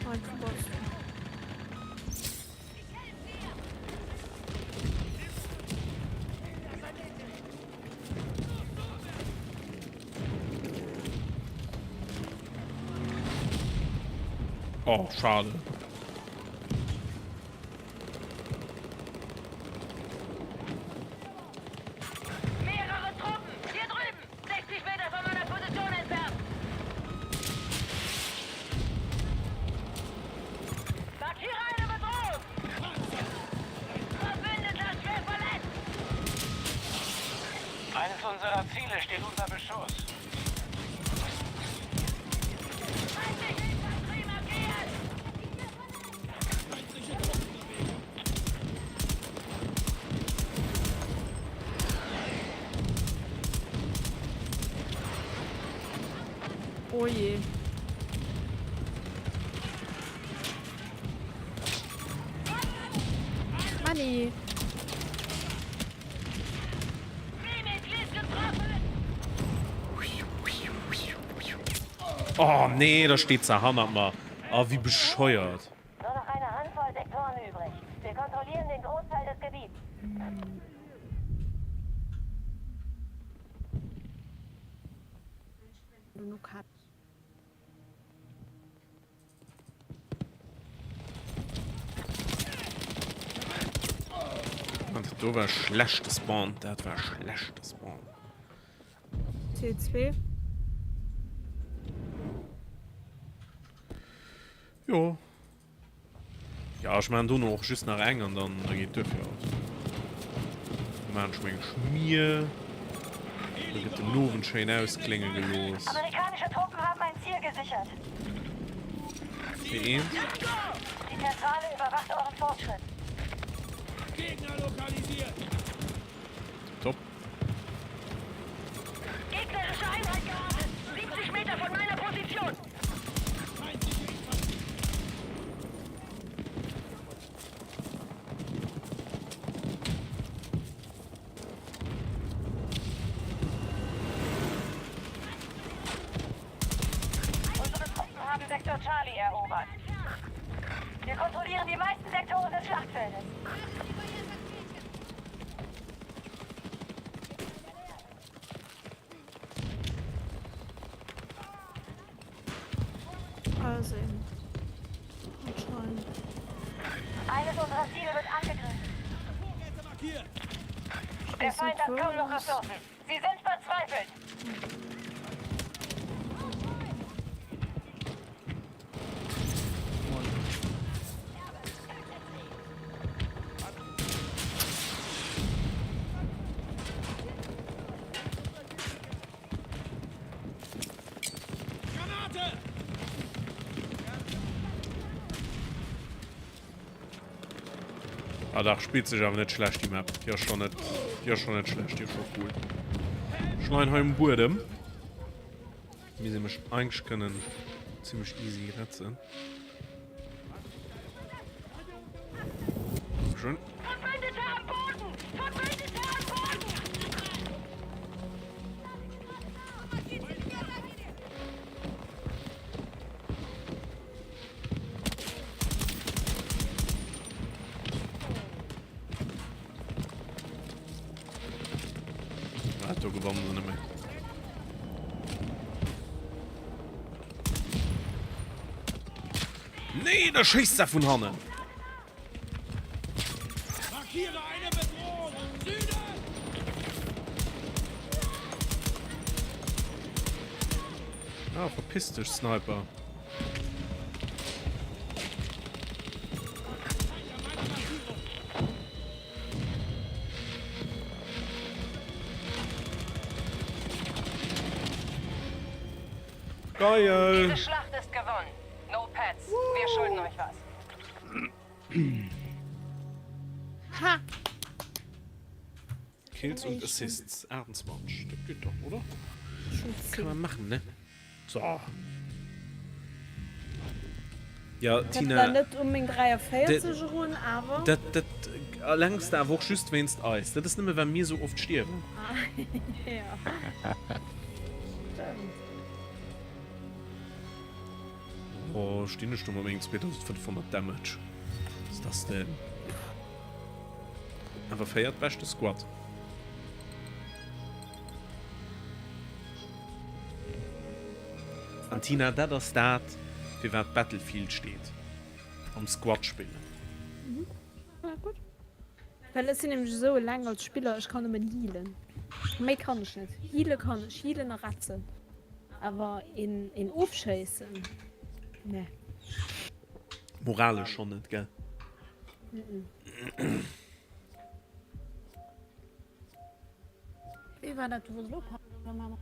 Speaker 2: Einfach was.
Speaker 1: Oh, schade.
Speaker 3: Mehrere Truppen! Hier drüben! 60 Meter von meiner Position entfernt! Markiere eine Bedrohung! Verbündeter schwer verletzt!
Speaker 5: Eines unserer Ziele steht unter Beschuss.
Speaker 3: Feindliche Infanterie markiert!
Speaker 2: Oh je. Manni!
Speaker 1: Oh nee, da steht se hannert mer. Oh, wéi bescheuert.
Speaker 3: Nur noch eine Handvoll Sektoren übrig. Wir kontrollieren den Großteil des Gebiets.
Speaker 1: Dat do war schlecht gespawnt. Dat war schlecht gespawnt.
Speaker 2: T2.
Speaker 1: Jo. Ja, ech maachen dono och just nach eng an dann da geet duer fir haut. Da maachen ech meng Schmier. Da gëtt den Owend schéin ausklénge gelooss.
Speaker 3: Amerikanische Truppen haben ein Ziel gesichert.
Speaker 1: Fir eent.
Speaker 3: Die Zentrale überwacht euren Fortschritt.
Speaker 7: Gegner lokalisiert.
Speaker 1: Top.
Speaker 3: Gegnerische Einheit geortet. 70 Meter von meiner Position. Schlachtfeldes.
Speaker 2: Asien. Anscheinend.
Speaker 3: Eines unserer Ziele wird angegriffen. Der Feind hat kaum noch Ressourcen. Sie sind verzweifelt.
Speaker 1: Ah dach, spillt sech awer net schlecht déi Map. Déi ass schon net, déi ass schon net schlecht, déi ass schon cool. Ech leien hei um Buedem. Misst ee mech eigentlech kënnen zimmlech easy retzen. Schön.
Speaker 3: Verbündete am Boden! Verbündete am Boden!
Speaker 1: Ah, do gewannen se net méi. Nee, da schéisst se vun hannen.
Speaker 7: Markiere eine Bedrohung im Süden!
Speaker 1: Ah, verpiss dech, Sniper. Geil!
Speaker 3: Diese Schlacht ist gewonnen. No Pets. Wir schulden euch was.
Speaker 2: Ha!
Speaker 1: Kills und Assists 28. Dat geht doch, oder? Kann man machen, ne? So. Ja, Tina.
Speaker 2: Dat war net um meng 43 erun, awer.
Speaker 1: Dat, dat lenks de awer och just wéinst eis. Dat ass nëmme well mir sou oft stierwen.
Speaker 2: Ja. Stëmmt.
Speaker 1: Oh, stinn ech do mat mengem 2500 Damage. Was ist das denn? Awer féiert beschte Squad. An Tina, dat ass dat, fir wat Battlefield steet. Am Squad spillen.
Speaker 2: Mhm. Ja, gutt. Well ech sinn nämlech esou eleng als Spiller, ech kann nëmmen healen. Méi kann ech net. Heale kann ech, healen a retzen. Awer een, een ofschéissen, nee.
Speaker 1: Moralesch schonn net, gell?
Speaker 2: Mhm. Wéi war dat? Du wollts elo ophalen, oder Mama?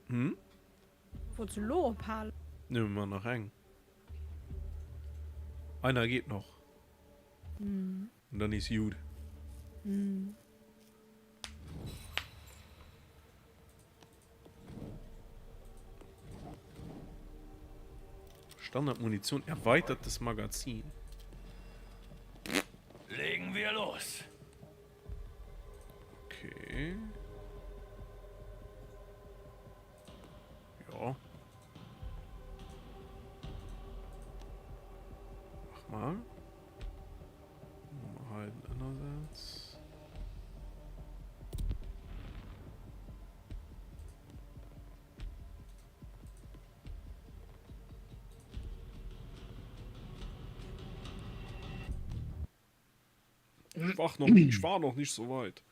Speaker 1: Hm?
Speaker 2: Wollts du elo ophalen?
Speaker 1: Ne, mir man nach eng. Einer geht noch.
Speaker 2: Mhm.
Speaker 1: Und dann is jut.
Speaker 2: Mhm.
Speaker 1: Standardmunition, erweitertes Magazin.
Speaker 7: Legen wir los.
Speaker 1: Okay. Ja. Mach mal. Halt einerseits. Ich war noch, ich war noch nicht so weit.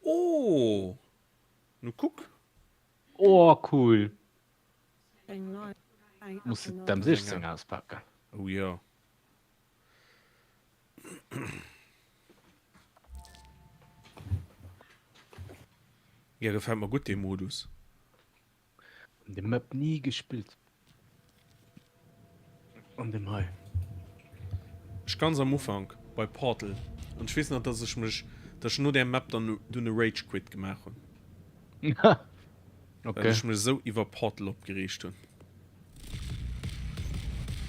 Speaker 1: Oh! Nu kuck.
Speaker 6: Oh, cool.
Speaker 2: Eng nei. Eng
Speaker 6: Muss de
Speaker 2: nei.
Speaker 6: d'M16 auspaken.
Speaker 1: Oh ja. Ja, gefällt mir gutt dee Modus.
Speaker 6: Hun déi Map ni gespillt. An dem hei.
Speaker 1: Ech ganz am Ufank bei Portal an ech weess nach dass ech mech dass ech no där Map dann dunn e Rage Quit gemaach hunn.
Speaker 6: Okay.
Speaker 1: Well ech mech esou iwwer Portal opgereegt hunn.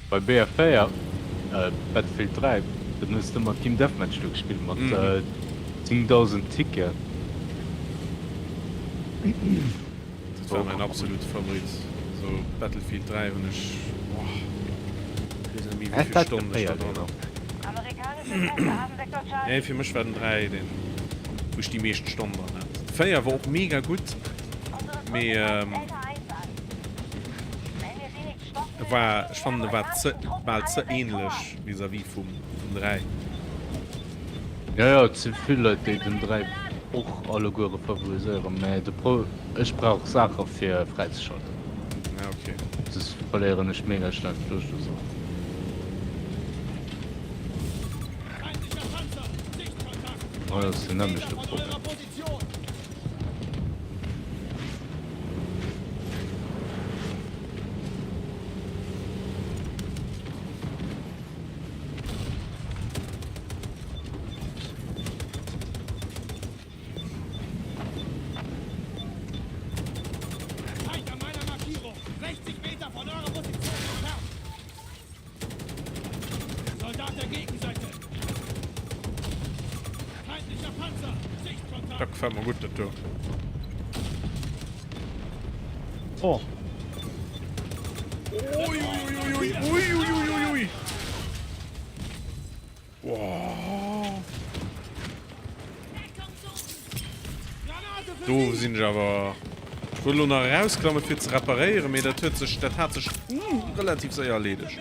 Speaker 6: Bei BF4, Battlefield 3, dann hues de ëmmer Team Deathmatch do gespillt mat 10.000 Ticken.
Speaker 1: Dat war mäin absolute Favorit. So Battlefield 3 hunn ech, boah, ech weess net méi wéi vill Stonnen ech da dran hat. Nee, fir mech war den 3 deen, wou ech déi meescht Stonnen dran hat. De 4 war och mega gutt, mee e war, ech fannen e war ze, bal ze ähnlech vis-à-vis vum 3.
Speaker 6: Jo jo, et si vill Leit déi den 3 och alleguere favoriséieren, mä de Pro, ech brauch Saache fir fräizeschalten.
Speaker 1: Ja ok.
Speaker 6: Soss verléieren ech mega schnell d'Loscht u Saachen. Dat ass den nämmlechte Problem.
Speaker 1: Dat gefält mer gutt, dat do.
Speaker 6: Oh.
Speaker 1: Uiuiuiui, uiuiuiui. Wow. Do sinn ech awer. Ech wollt elo nach erausklammen fir ze reparéieren, mee dat huet sech, dat hat sech relativ séier erleedegt.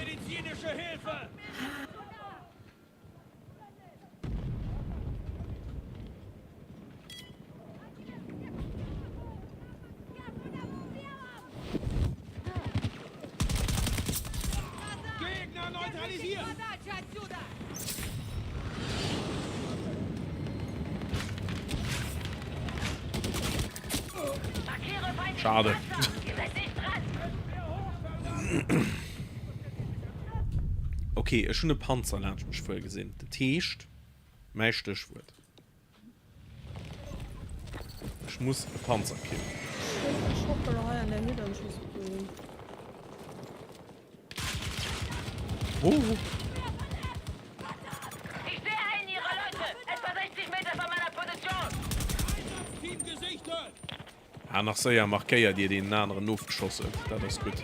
Speaker 1: Schade. Okay, ech hunn e Panzer laanscht mech fuere gesinn. Dat heescht, mäi Stéchwuert. Ech muss e Panzer killen. Oh. Ah, nach séier markéiert ier deen aneren ofgeschoss huet. Dat ass gutt.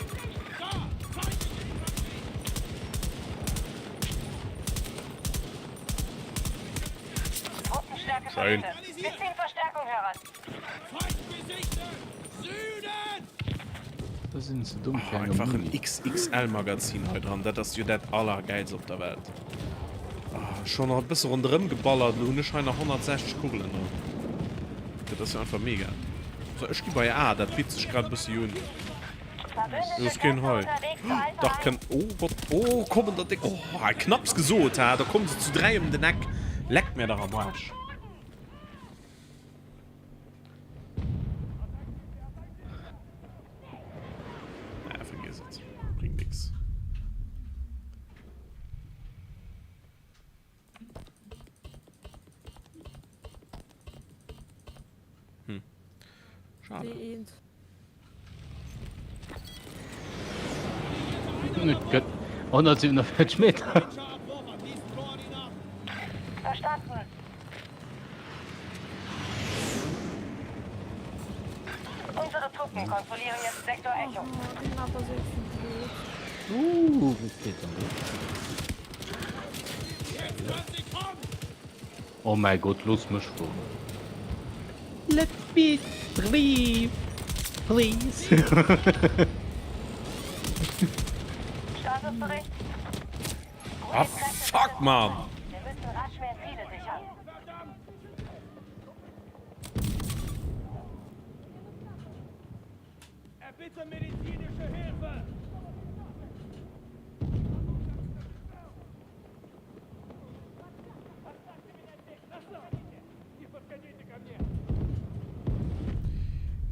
Speaker 1: Schein.
Speaker 6: Da sinn ze dumm
Speaker 1: fir eng Einfach en XXL Magazin hei dran, dat ass jo dat allergäilst op der Welt. Ah, schon nach e bësse ronderëm geballert, lo hunn ech hei nach 160 Kugelen dran. Dat ass jo einfach mega. So, ech gi bei A, dat bitt sech grad e bëssi un. Do ass keen hei. Dach kënnt, oh Gott, oh kommen der déck, oh knapps gesot, ha, da kommen se zu 3 ëm den Eck. Leckt mir dach am Aarsch. Naja, vergiss et. Bringt nix. Hm. Schade.
Speaker 6: Et gëtt 147 Meter.
Speaker 3: Verstanden. Unsere Truppen kontrollieren jetzt Sektor Echo.
Speaker 6: Uh, wéi geet dann dat? Oh mäi Gott, looss mech fueren. Let me drive, please.
Speaker 3: Statusbericht.
Speaker 1: Ah, fuck, Mann!
Speaker 3: Wir müssen rasch mehr Ziele sichern.
Speaker 7: Erbitte medizinische Hilfe!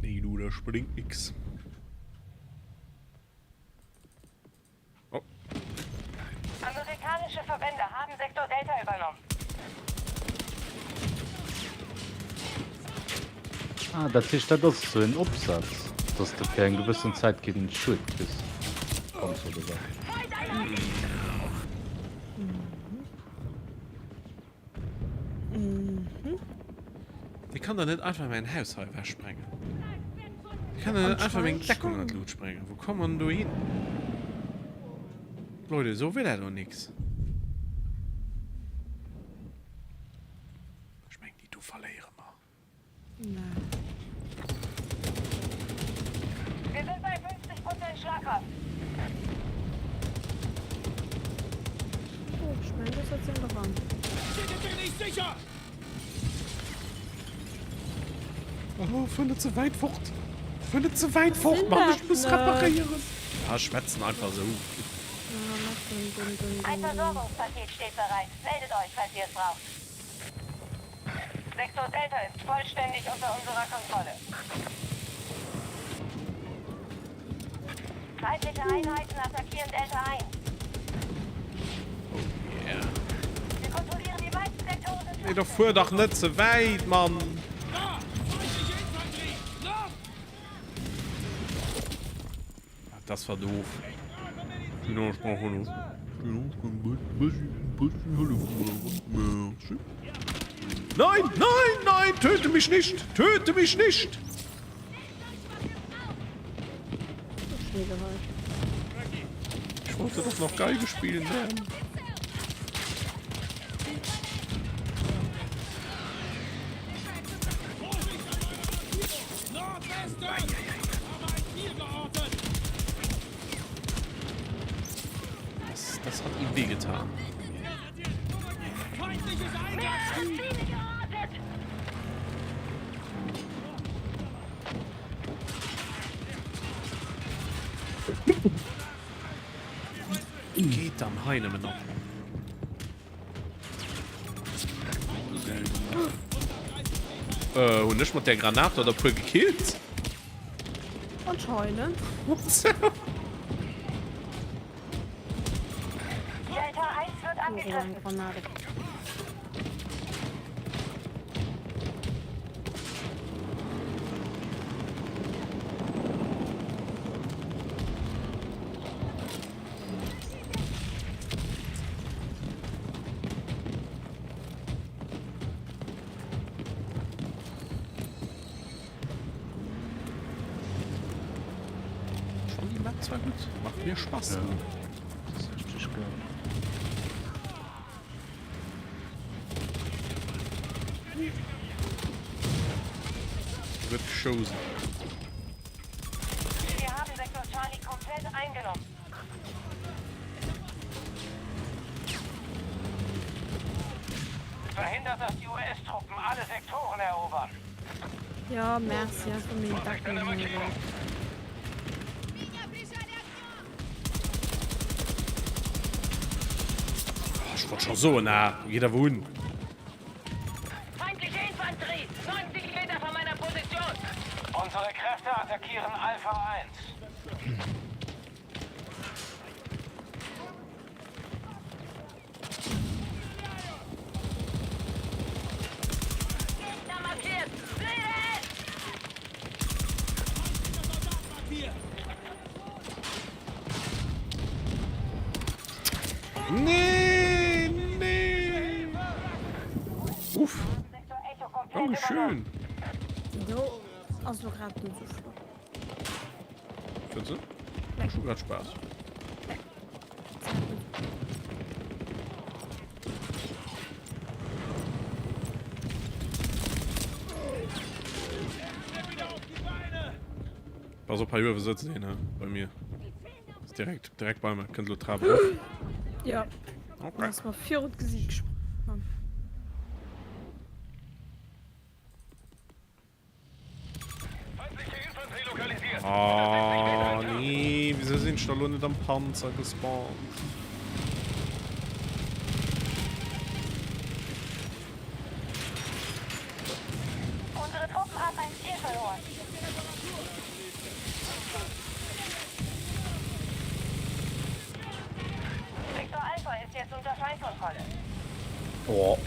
Speaker 1: Nee, du, da springt nix. Oh.
Speaker 3: Amerikanische Verbände haben Sektor Delta übernommen.
Speaker 6: Ah, dat heescht dat ass esou en Opsatz, dass de fir eng gewëssen Zäit keen Schued kriss. Panzer oder wat?
Speaker 1: Dir kann der net einfach mäin Haus hei ewech sprengen. Dir kann der net einfach meng Deckung an d'Lut sprengen. Wou komme mer denn do hin? Leute, esou wier dat och nix.
Speaker 3: Wir sind bei 50 Prozent Schlagkraft.
Speaker 2: Oh, ech mengen, do sëtzt een dran.
Speaker 7: Steht ihr nicht sicher?
Speaker 1: Oh, fuer net ze wäit fort. Fuer net ze wäit fort, Mann, ech muss reparéieren. Ja, schwätzen einfach sou.
Speaker 3: Ein Versorgungspaket steht bereit. Meldet euch, falls ihr es braucht. Sektor Delta ist vollständig unter unserer Kontrolle. Feindliche Einheiten attackieren Delta 1.
Speaker 1: Oh yeah.
Speaker 3: Wir kontrollieren die meisten Sektoren des
Speaker 1: Nee, da fuer dach net ze wäit, Mann!
Speaker 7: Da! Feindliche Infanterie! Nord!
Speaker 1: Das war doof. Nein, nein, nein, töte mich nicht, töte mich nicht. Ich wollte doch noch Geige spielen lernen. Das, das hat ihm wehgetan. Geet dann hei nëmmen nach? Äh, hunn ech mat där Granat dort e puer gekillt?
Speaker 2: Anscheinend.
Speaker 3: Delta 1 wird angegriffen.
Speaker 2: Granate.
Speaker 1: Schon die Map zwar gut, macht mir Spaß.
Speaker 6: Ja, das ist richtig geil.
Speaker 1: Wird geschossen.
Speaker 3: Wir haben Sektor Charlie komplett eingenommen.
Speaker 5: Verhindert, dass die US-Truppen alle Sektoren erobern.
Speaker 2: Ja, merci, hast du mir den Dacken gemacht.
Speaker 1: Ech wollt scho soen, ah, geet awer un.
Speaker 3: Feindliche Infanterie, 90 Meter von meiner Position.
Speaker 5: Unsere Kräfte attackieren Alpha 1.
Speaker 3: Gegner markiert. Seht es!
Speaker 1: Nee, nee. Uff.
Speaker 3: Sektor Echo komplett
Speaker 1: Oh,
Speaker 3: übernommen.
Speaker 1: schön.
Speaker 2: Déi do ass lo grad net sou flott.
Speaker 1: Fënns de? Ech hu grad Spaass. Pass op, hei uewe sëtzt een, he, bei mir. Ass direkt, direkt bei mir. Kënnt elo d'Trap erof.
Speaker 2: Ja.
Speaker 1: Okay.
Speaker 2: Ass mer virun d'Gesiit gesprongen.
Speaker 1: Oh nee, wieso sinn ech da lo net am Panzer gespawnt?
Speaker 3: Unsere Truppen haben ein Ziel verloren. Sektor Alpha ist jetzt unter Feindkontrolle.
Speaker 6: Oh.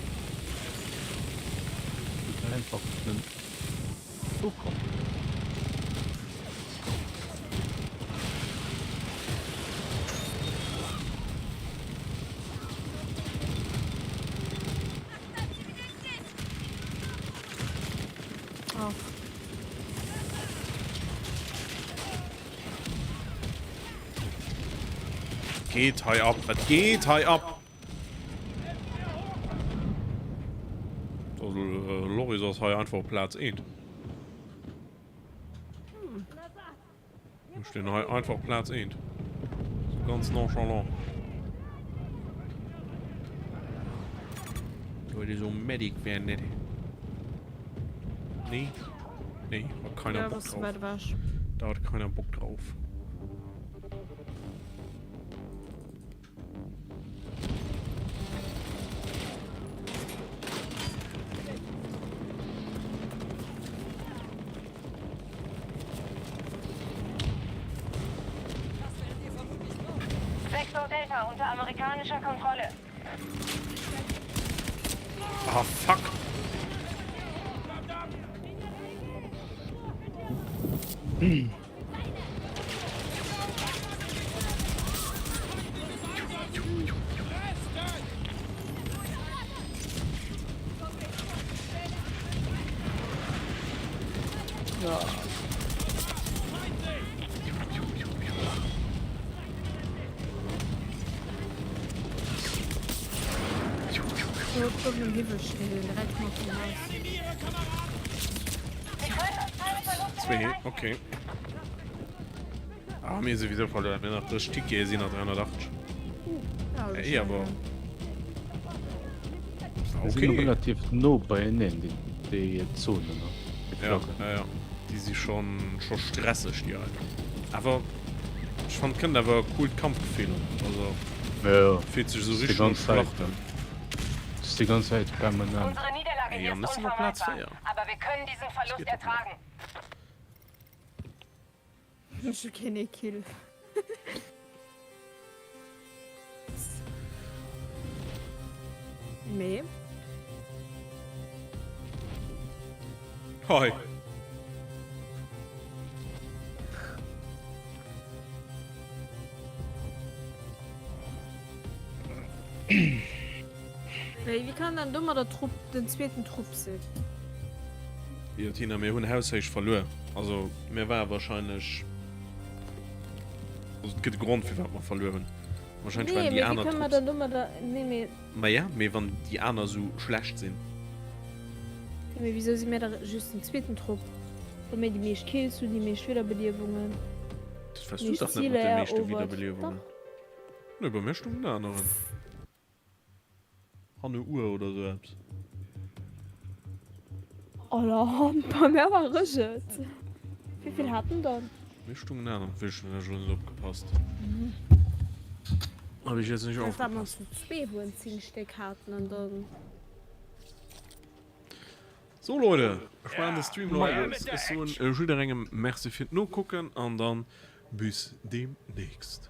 Speaker 6: Einfach den ukomm.
Speaker 2: Ach.
Speaker 1: Geet hei ab? Wat geet hei ab? Also Loris ass hei einfach op Plaz 1. Mir stinn hei einfach Plaz eent. Sou ganz nonchalant. Leute, so Medic wär nett. Nee? Nee, hat keiner
Speaker 2: Ja,
Speaker 1: Bock
Speaker 2: was
Speaker 1: drauf.
Speaker 2: weit ewech.
Speaker 1: Da hat keiner Bock drauf.
Speaker 3: Sektor Delta unter amerikanischer Kontrolle.
Speaker 1: Ah, fuck. Zwee, okay. Ah, mir souwisou verluer. Mir nach 30 Tickete sinn nach 380. Ey, awer.
Speaker 6: Okay. Sinn relativ no beieneen, déi, déi Zonen. Ne?
Speaker 1: Déi ja, ja, ja. Déi si schon, schon stresseg, déi hei. Awer ech fand kënnt awer coolt Kampfgefill op. Also,
Speaker 6: ja, ja.
Speaker 1: Fillt sech esou richteg no Schlacht un.
Speaker 6: Das ist die ganze Zeit permanent.
Speaker 3: Unsere Niederlage
Speaker 1: Ey,
Speaker 3: hier
Speaker 1: an
Speaker 3: ist
Speaker 1: ech sinn op Platz
Speaker 3: unvermeidbar,
Speaker 1: 4.
Speaker 3: aber wir können diesen Verlust ertragen.
Speaker 2: Ech hu keen ee Kill. Mee.
Speaker 1: Hoi.
Speaker 2: Wéi wéi kann dann domadder Trupp den zweeten Trupp sinn?
Speaker 1: Jo Tina, mir hunn haushéich verluer. Also mir ware wahrscheinlech, also et gëtt e Grond firwat mer verluer hunn. Wahrscheinlech
Speaker 2: Nee,
Speaker 1: waren déi
Speaker 2: mee wéi
Speaker 1: aner
Speaker 2: kënne mer
Speaker 1: Trupps.
Speaker 2: dann domadder, nee mee.
Speaker 1: Maja, mee wann déi aner esou schlecht sinn.
Speaker 2: Jo mee wisou si mir da just den zweeten Trupp, wa mir déi meescht Kills hunn, déi meescht Wiederbeliewungen,
Speaker 1: Dat waars du
Speaker 2: meescht
Speaker 1: dach net mat
Speaker 2: Ziler
Speaker 1: de meeschte
Speaker 2: erobert?
Speaker 1: Wiederbeliewungen.
Speaker 2: Dach.
Speaker 1: Nee, bei mir stoung en aneren. Hanne Uhr oder sou eppes.
Speaker 2: Oh, bei mir war ech et. Wéivill hat en dann?
Speaker 1: Mir stoung en aneren. Wéi ech hun net opgepasst. Hab ich jetzt nicht
Speaker 2: Das war
Speaker 1: aufgepasst.
Speaker 2: zu zwee wou en 10 Stéck haten an dann.
Speaker 1: So Leute, ech maachen de Stream lo aus. Ech soen jidderengem Merci fir d'Nokucken an dann bis demnächst.